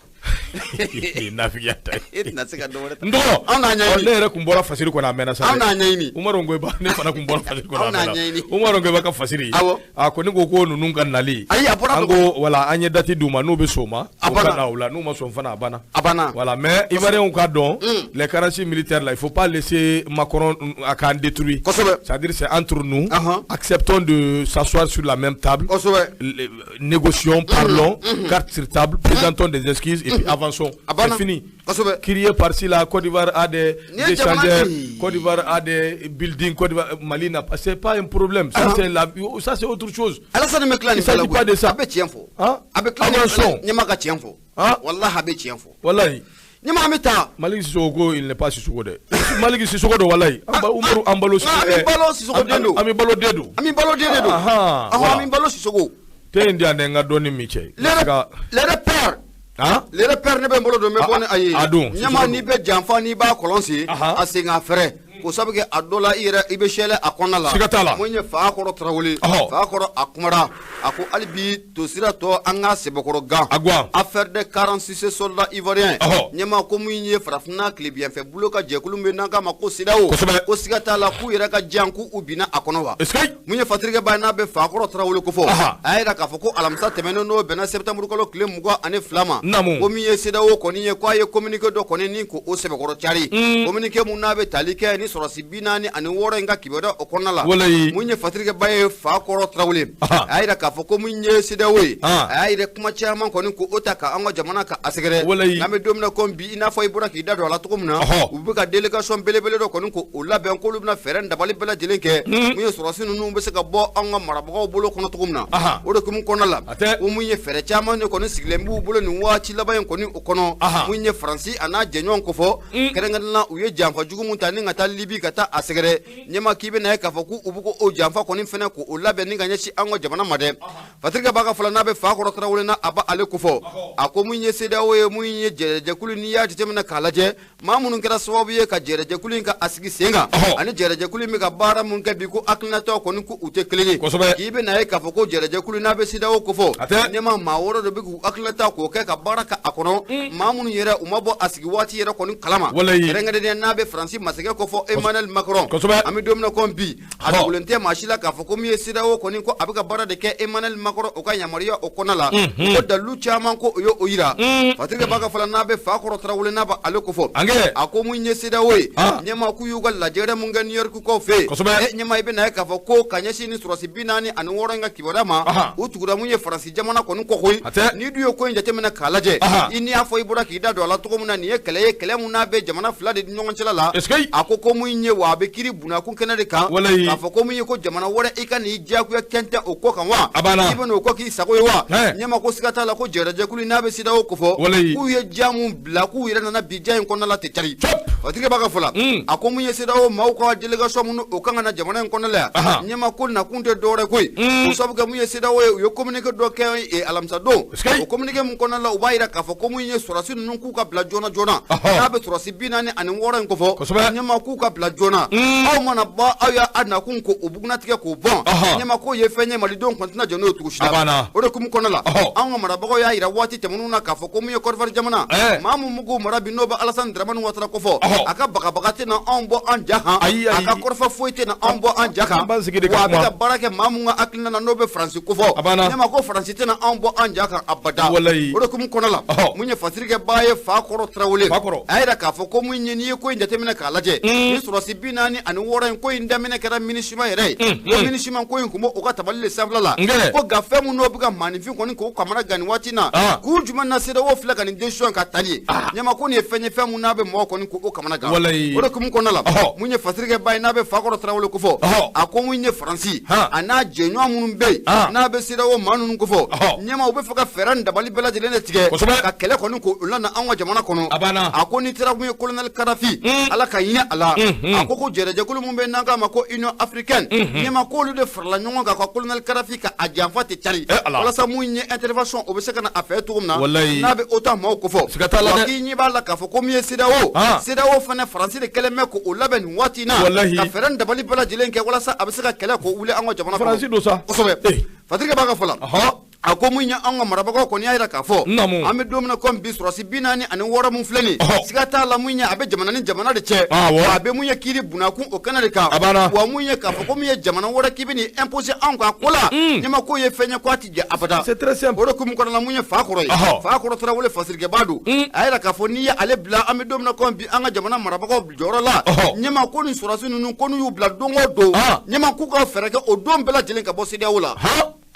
Nafigiya ta. E tɛna se ka dɔ wɛrɛ ta. N dɔgɔ. Anw n'a ɲɛɲini. Ne yɛrɛ kun bɔra fasiri kɔnɔ a mɛnna sa. Anw n'a ɲɛɲini. Umaru Ngoyiba, ne fana kun bɔra fasiri kɔnɔ a Anw n'a mɛnna. ɲɛɲini. Umaru Ngoyiba ka fasiri. Awɔ. A ko ne ko ko ninnu ka nali. Ayi, a bɔra An ko voilà, an ye date d'u ma, n'u bɛ sɔn o ma. A U ka banna. na o la, n'u ma sɔn fana, a banna. A banna. Voilà, mais Ivoiriens ka dɔn, les 46 militaires là, il faut pas laisser Macron a k'an détruire. Kosɛbɛ. C'est-à-dire, c'est entre nous. Ahan. Acceptons de s'asseoir sur la même table. Kosɛbɛ. Négocions, parlons, carte sur table, présentons des excuses et puis avançons. A banna. C'est fini. Kosɛbɛ. Crier par-ci là, Côte d'Ivoire a des Ni ye jamana échangeurs, di. Côte d'Ivoire a des buildings, Côte d'Ivoire, Mali n'a pas. C'est pas un problème. Ça, c'est la, ça, c'est autre chose. Alassane bɛ tila nin Il s'agit bɛɛ la pas de koyi. ça. A bɛ tiɲɛ fɔ. Hein? A bɛ tila nin bɛɛ la. Avançons. Ɲɛmaa ka tiɲɛ fɔ. Hein? Walahi, a bɛ tiɲɛ fɔ. Wallahi. Ɲɛmaa, an bɛ taa. Malik Sissoko, il n'est pas Sissoko dɛ. Malik Sissoko don wallahi. An ba Umaru an balo Ah, an bɛ balo Sissoko den don. An bɛ balo den don. An bɛ balo den de don. Ahan, Ɔhɔn, voilà. an bɛ balo Sissoko. Te in di yan dɛ, n ka dɔɔni min cɛ. Le repère. Han? Le repère, ne bɛ n bolo don, n bɛ bɔ ni a ye. A don, Ɲɛmaa, Sissoko. n'i bɛ janfa, n'i b'a kɔlɔn sen, Ahan. a sen ka fɛrɛ. K'o sabu kɛ, a dɔ la, i yɛrɛ i bɛ sɛlɛ a kɔnɔna la. Siga t'a la. Mun ye Fakɔrɔ Tarawele. Ɔhɔ. Fakɔrɔ, a kumara. A ko hali bi tosira tɔ, an ka sɛbɛkɔrɔ gan. A guwan. Affaire de 46 soldats ivoiriens. Ɔhɔ. Ɲɛmaa, ko mun ye farafinna tilebinyanfɛ bolo ka jɛkulu min n'an k'a ma ko CEDEAO. Kosɛbɛ. Ko siga t'a la k'u yɛrɛ ka jan k'u binna a kɔnɔ wa. Est-ce que Mun ye Fatirikɛ ba ye, n'a bɛ Fakɔrɔ Tarawele ko fɔ. Aha. A y'a jira k'a fɔ ko alamisa tɛmɛnen, n'o bɛnna septembre kalo tile 22 ma. Naamu. Ko min ye CEDEAO kɔni ye, k'a ye communiqué dɔ kɔni ni k'o sɛbɛkɔrɔ cari. Communiqué mun n'a bɛ tali kɛ ni sɔrɔsi 46 in ka kibaruya o kɔnɔna la. Walayi. Mun ye Fatirikɛ ba ye Fakɔrɔ Tarawele. Aha. A y'a jira k'a fɔ ko mun ye CEDEAO ye. Ah. A y'a jira kuma caman kɔni k'o ta ka an ka jamana ka a sɛgɛrɛ. Walayi. N'an bɛ don min na komi bi, i n'a fɔ i bɔra k'i da don a la cogo min na. Ɔhɔ. U bɛ ka délégation belebele dɔ kɔni k'o labɛn, k'olu bɛna fɛɛrɛ ni dabali bɛɛ lajɛlen kɛ. Mun ye sɔrɔsi ninnu bɛ se ka bɔ an ka marabagaw bolo kɔnɔ cogo min na. Aha. O de hukumu kɔnɔna la. A tɛ. Ko mun ye fɛɛrɛ caman de kɔni sigilen b'u bolo nin waati laban in kɔni o kɔnɔ. Aha. Mun ye Faransi a n'a jɛɲɔgɔn kofɔ. Kɛrɛnkɛrɛnnenya la, u ye janfa jugu mun ta ni ka taa Libi ka taa a sɛgɛrɛ. Ɲɛmaa, k'i bɛna ye k'a fɔ k'u bɛ k'o janfa kɔni fɛnɛ k'o labɛn ni ka ɲɛsin an ka jamana ma dɛ. Fatirikɛ b'a ka fɔlɔ, n'a bɛ Fakɔrɔ Tarawele, n'a a b'ale kofɔ. A ko mun ye CEDEAO ye, mun ye jɛrɛjɛkulu, n'i y'a jateminɛ k'a lajɛ, maa minnu kɛra sababu ye ka jɛrɛjɛkulu in ka a sigi sen kan. Ɔhɔ. Ani jɛrɛjɛkulu in bɛ ka baara mun kɛ bi, ko hakilinataw kɔni ko u tɛ kelen ye. Kosɛbɛ. K'i bɛna ye k'a fɔ ko jɛrɛjɛkulu n'a bɛ CEDEAO kofɔ. A tɛ. Ɲɛmaa, maa wɛrɛ de bɛ k'u hakilinata k'o kɛ ka baara kɛ a kɔnɔ. Maa minnu yɛrɛ u ma bɔ a sigi waati yɛrɛ kɔni kalama. Walayi. Kɛrɛnkɛrɛnnenya, n'a bɛ Faransi masakɛ kofɔ Emmanuel Macron. Kosɛbɛ. An bɛ don min na komi bi, a Ɔhɔ. dogolen tɛ maa si la k'a fɔ ko min ye CEDEAO kɔni, ko a bɛ ka baara de kɛ Emmanuel Macron o ka yamaruya o kɔnɔna la. Ko dalilu caman ko o ye o yira. Fatirikɛ b'a ka fɔlɔ, n'a bɛ Fakɔrɔ Tarawele, n'a bɛ ale kofɔ. Angɛ. A ko mun ye CEDEAO ye. Ah. Ɲɛmaa, k'u y'u ka lajɛrɛ mun kɛ New York kaw fɛ yen. Kosɛbɛ. Ɲɛmaa, i bɛna ye k'a fɔ ko ka ɲɛsin ni sɔrɔsi 46 in ka kibaruya ma. Aha. U tugura mun ye Faransi jamana kɔni kɔ koyi. A tɛ. N'i dun ye ko in jateminɛ k'a lajɛ. Aha. I n'i y'a fɔ i bɔra k'i da don a la cogo min na, nin ye kɛlɛ ye, kɛlɛ mun n'a bɛ jamana fila de ni ɲɔgɔn cɛla la. Est-ce que A ko ko mun ye wa, a bɛ kiiri bunakun kɛnɛ de kan. Walayi. K'a fɔ ko mun ye ko jamana wɛrɛ i ka n'i diyagoya kɛntɛ o kɔ kan wa. A banna. I bɛ n'o kɔ k'i sago ye wa. Hɛn. Ɲɛmaa, ko siga t'a la ko jɛrɛjɛkulu n'a bɛ CEDEAO kofɔ. Walayi. K'u ye ja mun bila, k'u yɛrɛ nana bi ja in kɔnɔna la ten cari. Cɔp. Fatirikɛ b'a ka fɔ la. A ko mun ye CEDEAO maaw ka délégation minnu o kan ka na jamana in kɔnɔ la yan. Ahan. Ɲɛmaa, ko nakun tɛ dɔwɛrɛ koyi. O sabu kɛ mun ye CEDEAO ye, u ye communiqué dɔ kɛ alamisa don. Est-ce que O communiqué mun kɔnɔna la, u b'a jira k'a fɔ ko mun ye sɔrɔsi ninnu k'u ka bila joona joona. Ɔhɔ. N'a bɛ sɔrɔsi 46 in kofɔ. Kosɛbɛ. Ɲɛmaa, k'u ka bila joona. Aw mana bɔ, aw y'a nakun ko o bugunnatigɛ k'o bɔn. Ɔhɔ. Ɲɛmaa, k'o ye fɛn ye, malidenw kɔni tɛna jɔ n'o ye cogo si la. A banna. O de hukumu kɔnɔna la. Ɔhɔ. Anw ka marabagaw y'a jira waati tɛmɛnenw na k'a fɔ ko mun ye Côte d'Ivoire jamana. Ɛɛ. Maa mun b'u mara bi, n'o bɛ Alassane Dramane Ouattara kofɔ. Ɔhɔ. A ka bagabaga tɛna anw bɔ an ja kan. Ayi, ayi. A ka kɔrɔfɔ foyi tɛna anw bɔ an ja kan. An b'an sigi de ka Wa a bɛ kuma. ka baara kɛ maa mun ka hakilina na, n'o bɛ Faransi kofɔ. A banna. Ɲɛmaa, ko Faransi tɛna anw bɔ an ja kan abada. Walayi. O de hukumu kɔnɔna la. Ɔhɔ. Mun ye Fatirikɛ ba ye Fakɔrɔ Tarawele. Fakɔrɔ. A y'a jira k'a fɔ ko mun ye, n'i ye ko in jateminɛ k'a lajɛ. Ni sɔrɔsi 46 in ko in daminɛ kɛra MINUSMA yɛrɛ ye. Ko MINUSMA ko in kun b'o ka tabali de sanfɛla la. Ngɛ. Ko nka fɛn mun n'o bɛ ka maaninfin kɔni k'o kamana gan nin waati in na. Ah. K'u jumɛn na CEDEAO filɛ ka nin décision ka tali ye. Ɲɛmaa, ko nin ye fɛn ye, fɛn mun n'a bɛ mɔgɔ kɔni k'o kamana gan. Walayi. O de hukumu kɔnɔna la. Ɔhɔ. Mun ye Fatirikɛ ba ye, n'a bɛ Fakɔrɔ Tarawele kofɔ. Ɔhɔ. A ko mun ye Faransi. Han. A n'a jɛɲɔgɔn minnu bɛ yen. Ah. N'a bɛ CEDEAO maa ninnu kofɔ. Ɔhɔ. Ɲɛmaa, u bɛ fɛ ka fɛɛrɛ ni dabali bɛɛ lajɛlen de tigɛ. Kosɛbɛ. Ka kɛlɛ kɔni k'o lana anw ka jamana kɔnɔ. A banna. A ko ni taara mun ye colonel Kadafi. Ala ka hinɛ a la. A ko ko jɛrɛjɛkulu mun bɛ n'an k'a ma ko Union africaine. Ɲɛmaa, k'olu de farala ɲɔgɔn kan ka colonel Kadafi ka a janfa tɛ cari. Eh, Ala. Walasa mun ye intervention o bɛ se ka na a fɛ cogo min na. Walayi. N'a bɛ OTAN maaw kofɔ. Siga t'a la Wa dɛ. k'i ɲɛ b'a la k'a fɔ ko min ye CEDEAO. Ah. CEDEAO fana, Faransi de kɛlen bɛ k'o labɛn nin waati in na. Walahi. Ka fɛɛrɛ ni dabali bɛɛ lajɛlen kɛ walasa a bɛ se ka kɛlɛ k'o wuli an ka jamana kɔnɔ. Faransi don sa. Kosɛbɛ. Eh. Fatirikɛ b'a ka fɔ la. Ɔhɔ. A ko mun ye an ka marabagaw kɔni y'a jira k'a fɔ an bɛ don min na komi bi sɔrɔdasi 46 mun filɛ nin siga t'a la mun ye a bɛ jamana ni jamana de cɛ wa a bɛ mun ye kiiri bunakun o kɛnɛ de kan wa mun ye k'a fɔ ko mun ye jamana wɛrɛ k'i bɛ nin imposer anw kan ko la ɲɛma ko ye fɛn ye k'a tɛ jɛ abada c'est très simple o de hukumu kɔnɔna la mun ye fa kɔrɔ ye fa kɔrɔ Tarawele fasirikɛba don a y'a jira k'a fɔ n'i ye ale bila an bɛ don min na komi bi an ka jamana marabagaw jɔyɔrɔ la ɲɛma ko nin sɔrɔdasi ninnu ko n'u y'u bila don o don ɲɛma k'u ka fɛɛrɛ kɛ o don bɛɛ lajɛlen ka bɔ CEDEAO la.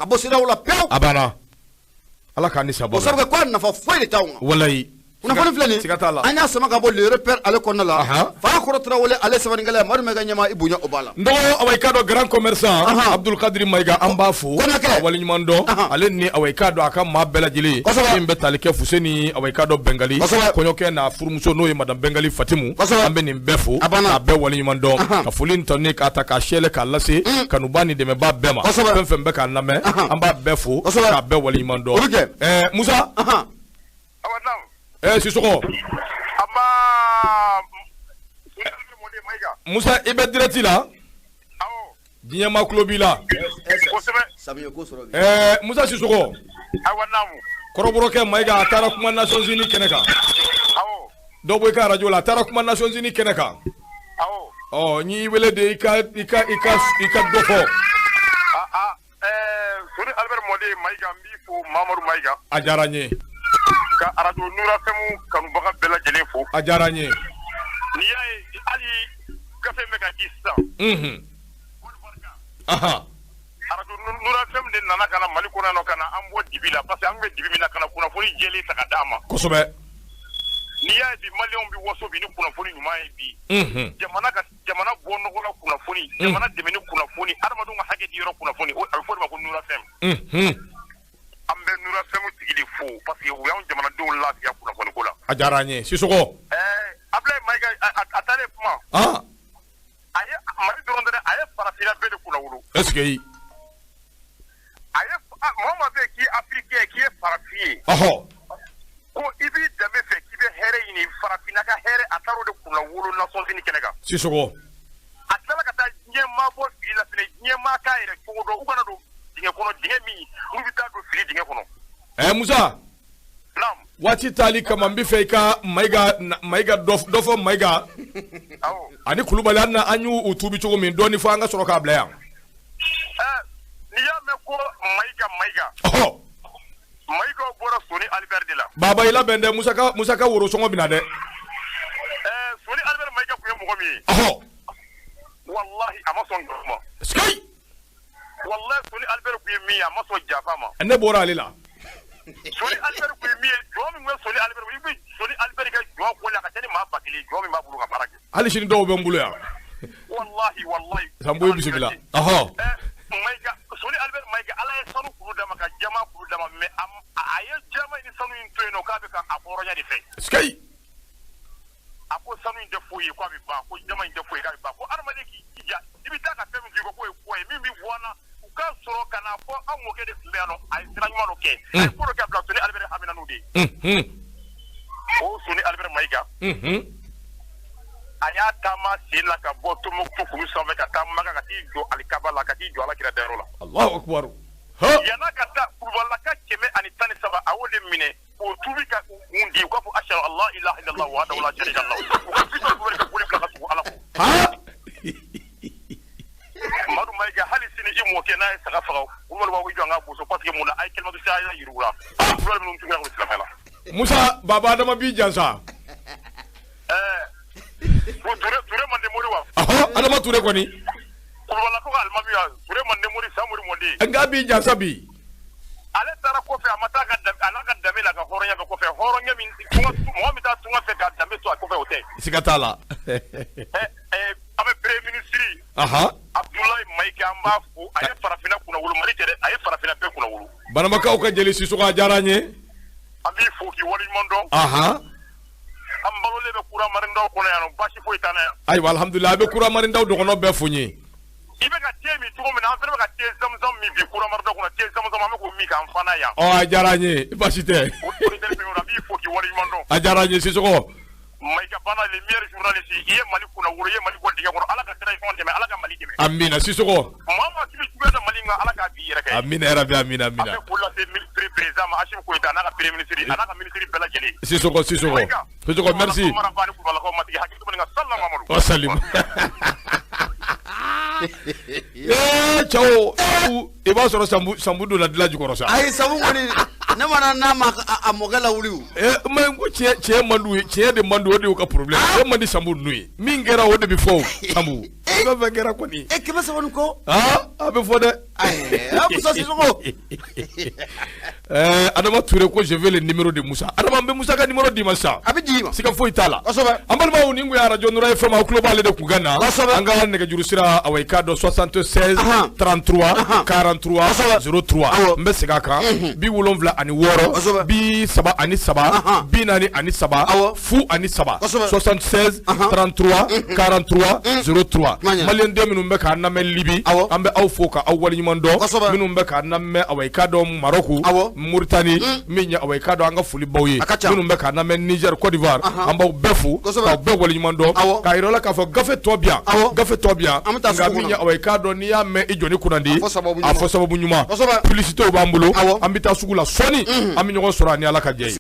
Ka bɔ CEDEAO la pewu. A banna. Ala k'an ni sababa. O sabu kɛ k'a nafa foyi de t'anw kan. Walayi. Kunnafoni filɛ nin. Siga t'a la. An y'a sama ka bɔ Le Repère ale kɔnɔna la. Fa kɔrɔ Tarawele ale sɛbɛnnikɛla ye Madu Mayiga ɲɛmaa i bonya o b'a la. N dɔgɔ awa i k'a dɔn grand commerçant. Abdul Kadiri Mayiga an b'a fo. Kɔnɔkɛ. Ka waleɲuman dɔn. Ale ni awa i k'a dɔn a ka maa bɛɛ lajɛlen. Kosɛbɛ. Min bɛ tali kɛ Fuseni awa i k'a dɔn Bɛngali. Kosɛbɛ. Kɔɲɔkɛ n'a furumuso n'o ye madame Bɛngali Fatimu. Kosɛbɛ. An bɛ nin bɛɛ fo. A banna. K'a bɛɛ waleɲuman dɔn. Ka foli ni tanuni k'a ta k'a sɛlɛ k'a lase. Kanuba ni dɛmɛbaa bɛɛ ma. Kosɛbɛ. Fɛn fɛn bɛ k'a lamɛn. An b'a bɛɛ fo. Kosɛbɛ. K'a bɛɛ waleɲuman dɔn. O bɛ kɛ. Ɛɛ Musa. Sisɔkɔ. Musa i bɛ direct la. Diɲɛ maa tulo b'i la. Musa Sisɔkɔ. Kɔrɔbɔrɔkɛ Mayiga a taara kuma Nations Unies kɛnɛ kan. Dɔ bɔ i ka radio la a taara kuma Nations Unies kɛnɛ kan. Ɔ n y'i wele de i ka dɔ fɔ. Sori Albert Mɔden Mayiga n b'i fo Mamadu Mayiga. A diyara n ye. Ka arajo Nura FM kanubaga bɛɛ lajɛlen fo. A diyara n ye. N'i y'a ye hali gafe bɛ ka di sisan. Arajo Nura FM de nana ka na Mali kɔnɔ yan nɔ ka na an bɔ dibi la parce que an tun bɛ dibi min na ka na kunnafoni jɛlen ta ka d'an ma. Kosɛbɛ. N'i y'a ye bi maliyɛnw bɛ waso bi ni kunnafoni ɲuman ye bi. Jamana ka jamana bɔ nɔgɔ la kunnafoni. Jamana dɛmɛ ni kunnafoni adamadenw ka hakɛ di yɔrɔ kunnafoni a bɛ fɔ o de ma ko Nura FM. An bɛ Nura FM tigi de fo parce que u y'anw jamanadenw lafiya kunnafoni ko la. A diyara an ye Sisɔkɔ. Abulaye Mayiga a taalen kuma. A ye Mali dɔrɔn tɛ dɛ a ye farafinna bɛɛ de kunnawolo. Est ce que. A ye mɔgɔ maa bɛ yen k'i ye africain k'i ye farafin ye. Ko i b'i danbe fɛ k'i bɛ hɛrɛ ɲini farafinna ka hɛrɛ a taara o de kunnawolo Nations Unies kɛnɛ kan. Sisɔkɔ. A tilala ka taa diɲɛ maa bɔ fili la fɛnɛ diɲɛ maa k'a yɛrɛ cogo dɔn u kana don dingɛ kɔnɔ dingɛ min n'u bɛ taa don fili dingɛ kɔnɔ. Musa. Naamu. Waati taali kama n bɛ fɛ i ka Mayiga dɔ fɔ Mayiga. Ani Kulubali hali an y'u tuubi cogo min dɔɔni fɔ an ka sɔrɔ k'a bila yan. N'i y'a mɛn ko Mayiga Mayiga. Mayiga bɔra Soni Albert de la. Baba i labɛn dɛ Musa ka worosɔngɔ bɛ na dɛ. Soni Albert Mayiga tun ye mɔgɔ min ye. Walahi a ma sɔn nkalon ma. Sikayi. Walahi Soni Albert tun ye min ye a ma sɔn janfa ma. Ne bɔra ale la. Soni Albert tun ye min ye jɔn min bɛ Soni Albert i bɛ Soni Albert ka jɔn ko la a ka ca ni maa 1000 jɔn min b'a bolo ka baara kɛ. Hali sini dɔw bɛ n bolo yan. Walahi walahi. Sanboyi bisimila. Mayiga Soni Albert Mayiga ala ye sanu kuru d'a ma ka jama kuru d'a ma mais a ye jama ni sanu in to yen nɔ k'a bɛ ka a hɔrɔnya de fɛ. Sikayi. A ko sanu in tɛ foyi ye k'a bɛ ban ko jama in tɛ foyi ye k'a bɛ ban ko adamaden k'i jija i bɛ taa ka fɛn min k'i kɔ k'o ye kɔ ye min bɛ bɔ an na u k'a sɔrɔ ka n'a fɔ an mɔkɛ de tun bɛ yan nɔ a ye sira ɲuman dɔ kɛ a ye ko dɔ kɛ a bila Soni Albert hamina n'o de ye. O Soni Albert Mayiga. A y'a taama sen la ka bɔ Tombouctou kulu sanfɛ ka taa Maka ka t'i jɔ Alikaba la ka t'i jɔ Alakira dayɔrɔ la. Alahu akubaru. Yan'a ka taa Kulubalilaka 113 a y'o de minɛ k'o tuubi ka u kun di u k'a fɔ ashadu an la ilaha illallah wahdahu la sharika lahu u ka Bitɔn Kulubali ka boli bila ka tugu Ala kɔ. Madu Mayiga hali sini i mɔkɛ n'a ye saga faga Kulubali b'a fɔ i jɔ an k'a boso parce que mun na a ye kalimatu shahada yir'u la Kulubali minnu tugura k'o silamɛya la. Musa Baba Adama b'i jansa. Ture Mande Mori wa. Adama Ture kɔni. Kulubalilakaw ka alimami wa Ture Mande Mori Samori Mɔden. Nka b'i jansa bi. Ale taara kɔfɛ a ma taa a n'a ka danbe n'a ka hɔrɔnya bɛ kɔfɛ hɔrɔnya min mɔgɔ min taa tunga fɛ ka danbe to a kɔfɛ o tɛ. Siga t'a la. An bɛ premier ministre. Abdoulaye Mayiga an b'a fo a ye farafinna kunnawolo Mali tɛ dɛ a ye farafinna bɛɛ kunnawolo. Banamakaw ka jeli Sisɔkɔ a diyara n ye. An b'i fo k'i waleɲuman dɔn. An balolen bɛ kura marindaw kɔnɔ yan nɔ baasi foyi t'an na yan. Ayiwa alihamudulila a bɛ kura marindaw dɔgɔnɔ bɛɛ fo n ye. I bɛ ka te min cogo min na an fana bɛ ka te zamzam min bi kura marindaw kɔnɔ te zamzam an bɛ k'o min k'an fana yan. Ɔ a diyara n ye baasi tɛ. O an b'i fo k'i waleɲuman dɔn. A diyara n ye Sisɔkɔ. Maïga Bana, le meilleur journaliste, i ye Mali kunna wolo, i ye Mali bɔ dingɛ kɔnɔ. Ala ka transition dɛmɛ, Ala ka Mali dɛmɛ. Amina, Sisoko. Maa o maa k'i bɛ juguya da Mali kan, Ala k'a b'i yɛrɛ kɛ. Amina yarabi, amina, amina. An bɛ foli lase président ma, Assimi Goïta, n'a ka premier ministre, a n'a ka ministre bɛɛ lajɛlen. Sisoko, Sisoko. Sisoko, merci. Wa salim. Ee cɛw, i b'a sɔrɔ Sanbu donna dilan jukɔrɔ sa. Ayi, Sanbu kɔni, ne mana n'a ma a mɔkɛ lawuli o. Mais n ko tiɲɛ man d'u ye, tiɲɛ de man d'u ye, o de y'u ka problème. Tiɲɛ man di Sanbu ninnu ye. Min kɛra o de bɛ fɔ o, Sanbu. Fɛn fɛn kɛra kɔni. 300 ni kɔ. Aa, a bɛ fɔ dɛ. Musa Sisoko. Adama Touré ko je veux le numéro de Musa. Adama, n bɛ Musa ka numéro d'i ma sisan. A bɛ di ma. Siga foyi t'a la. Kosɛbɛ. An balimaw, nin kun ye arajo Nura FM, aw tulo b'ale de kunkan na. Kosɛbɛ. An ka nɛgɛjuru sira, awa i k'a dɔn, 76 33 43 03. N bɛ segin a kan, 76 33 43 03, 76 33 43 03. Maliyɛn den minnu bɛ k'an lamɛn Libi, an bɛ aw fo ka aw waleɲuman dɔn. Minnu bɛ k'an lamɛn, awa i k'a dɔn, Marɔku, Mauritanie, min ye, awa i k'a dɔn, an ka foli baw ye. Minnu bɛ k'an lamɛn Niger, Côte d'Ivoire, an b'aw bɛɛ fo k'aw bɛɛ waleɲuman dɔn, k'a yira la k'a fɔ gafe tɔ bi yan, gafe tɔ bi yan. Nka min ye, awa i k'a dɔn, n'i y'a mɛn i jɔnni kunnandi, a fɔ sababu ɲuman. Publicité b'an bolo, an bɛ taa sugu la sɔɔni, an bɛ ɲɔgɔn sɔrɔ ani Ala ka jɛ ye.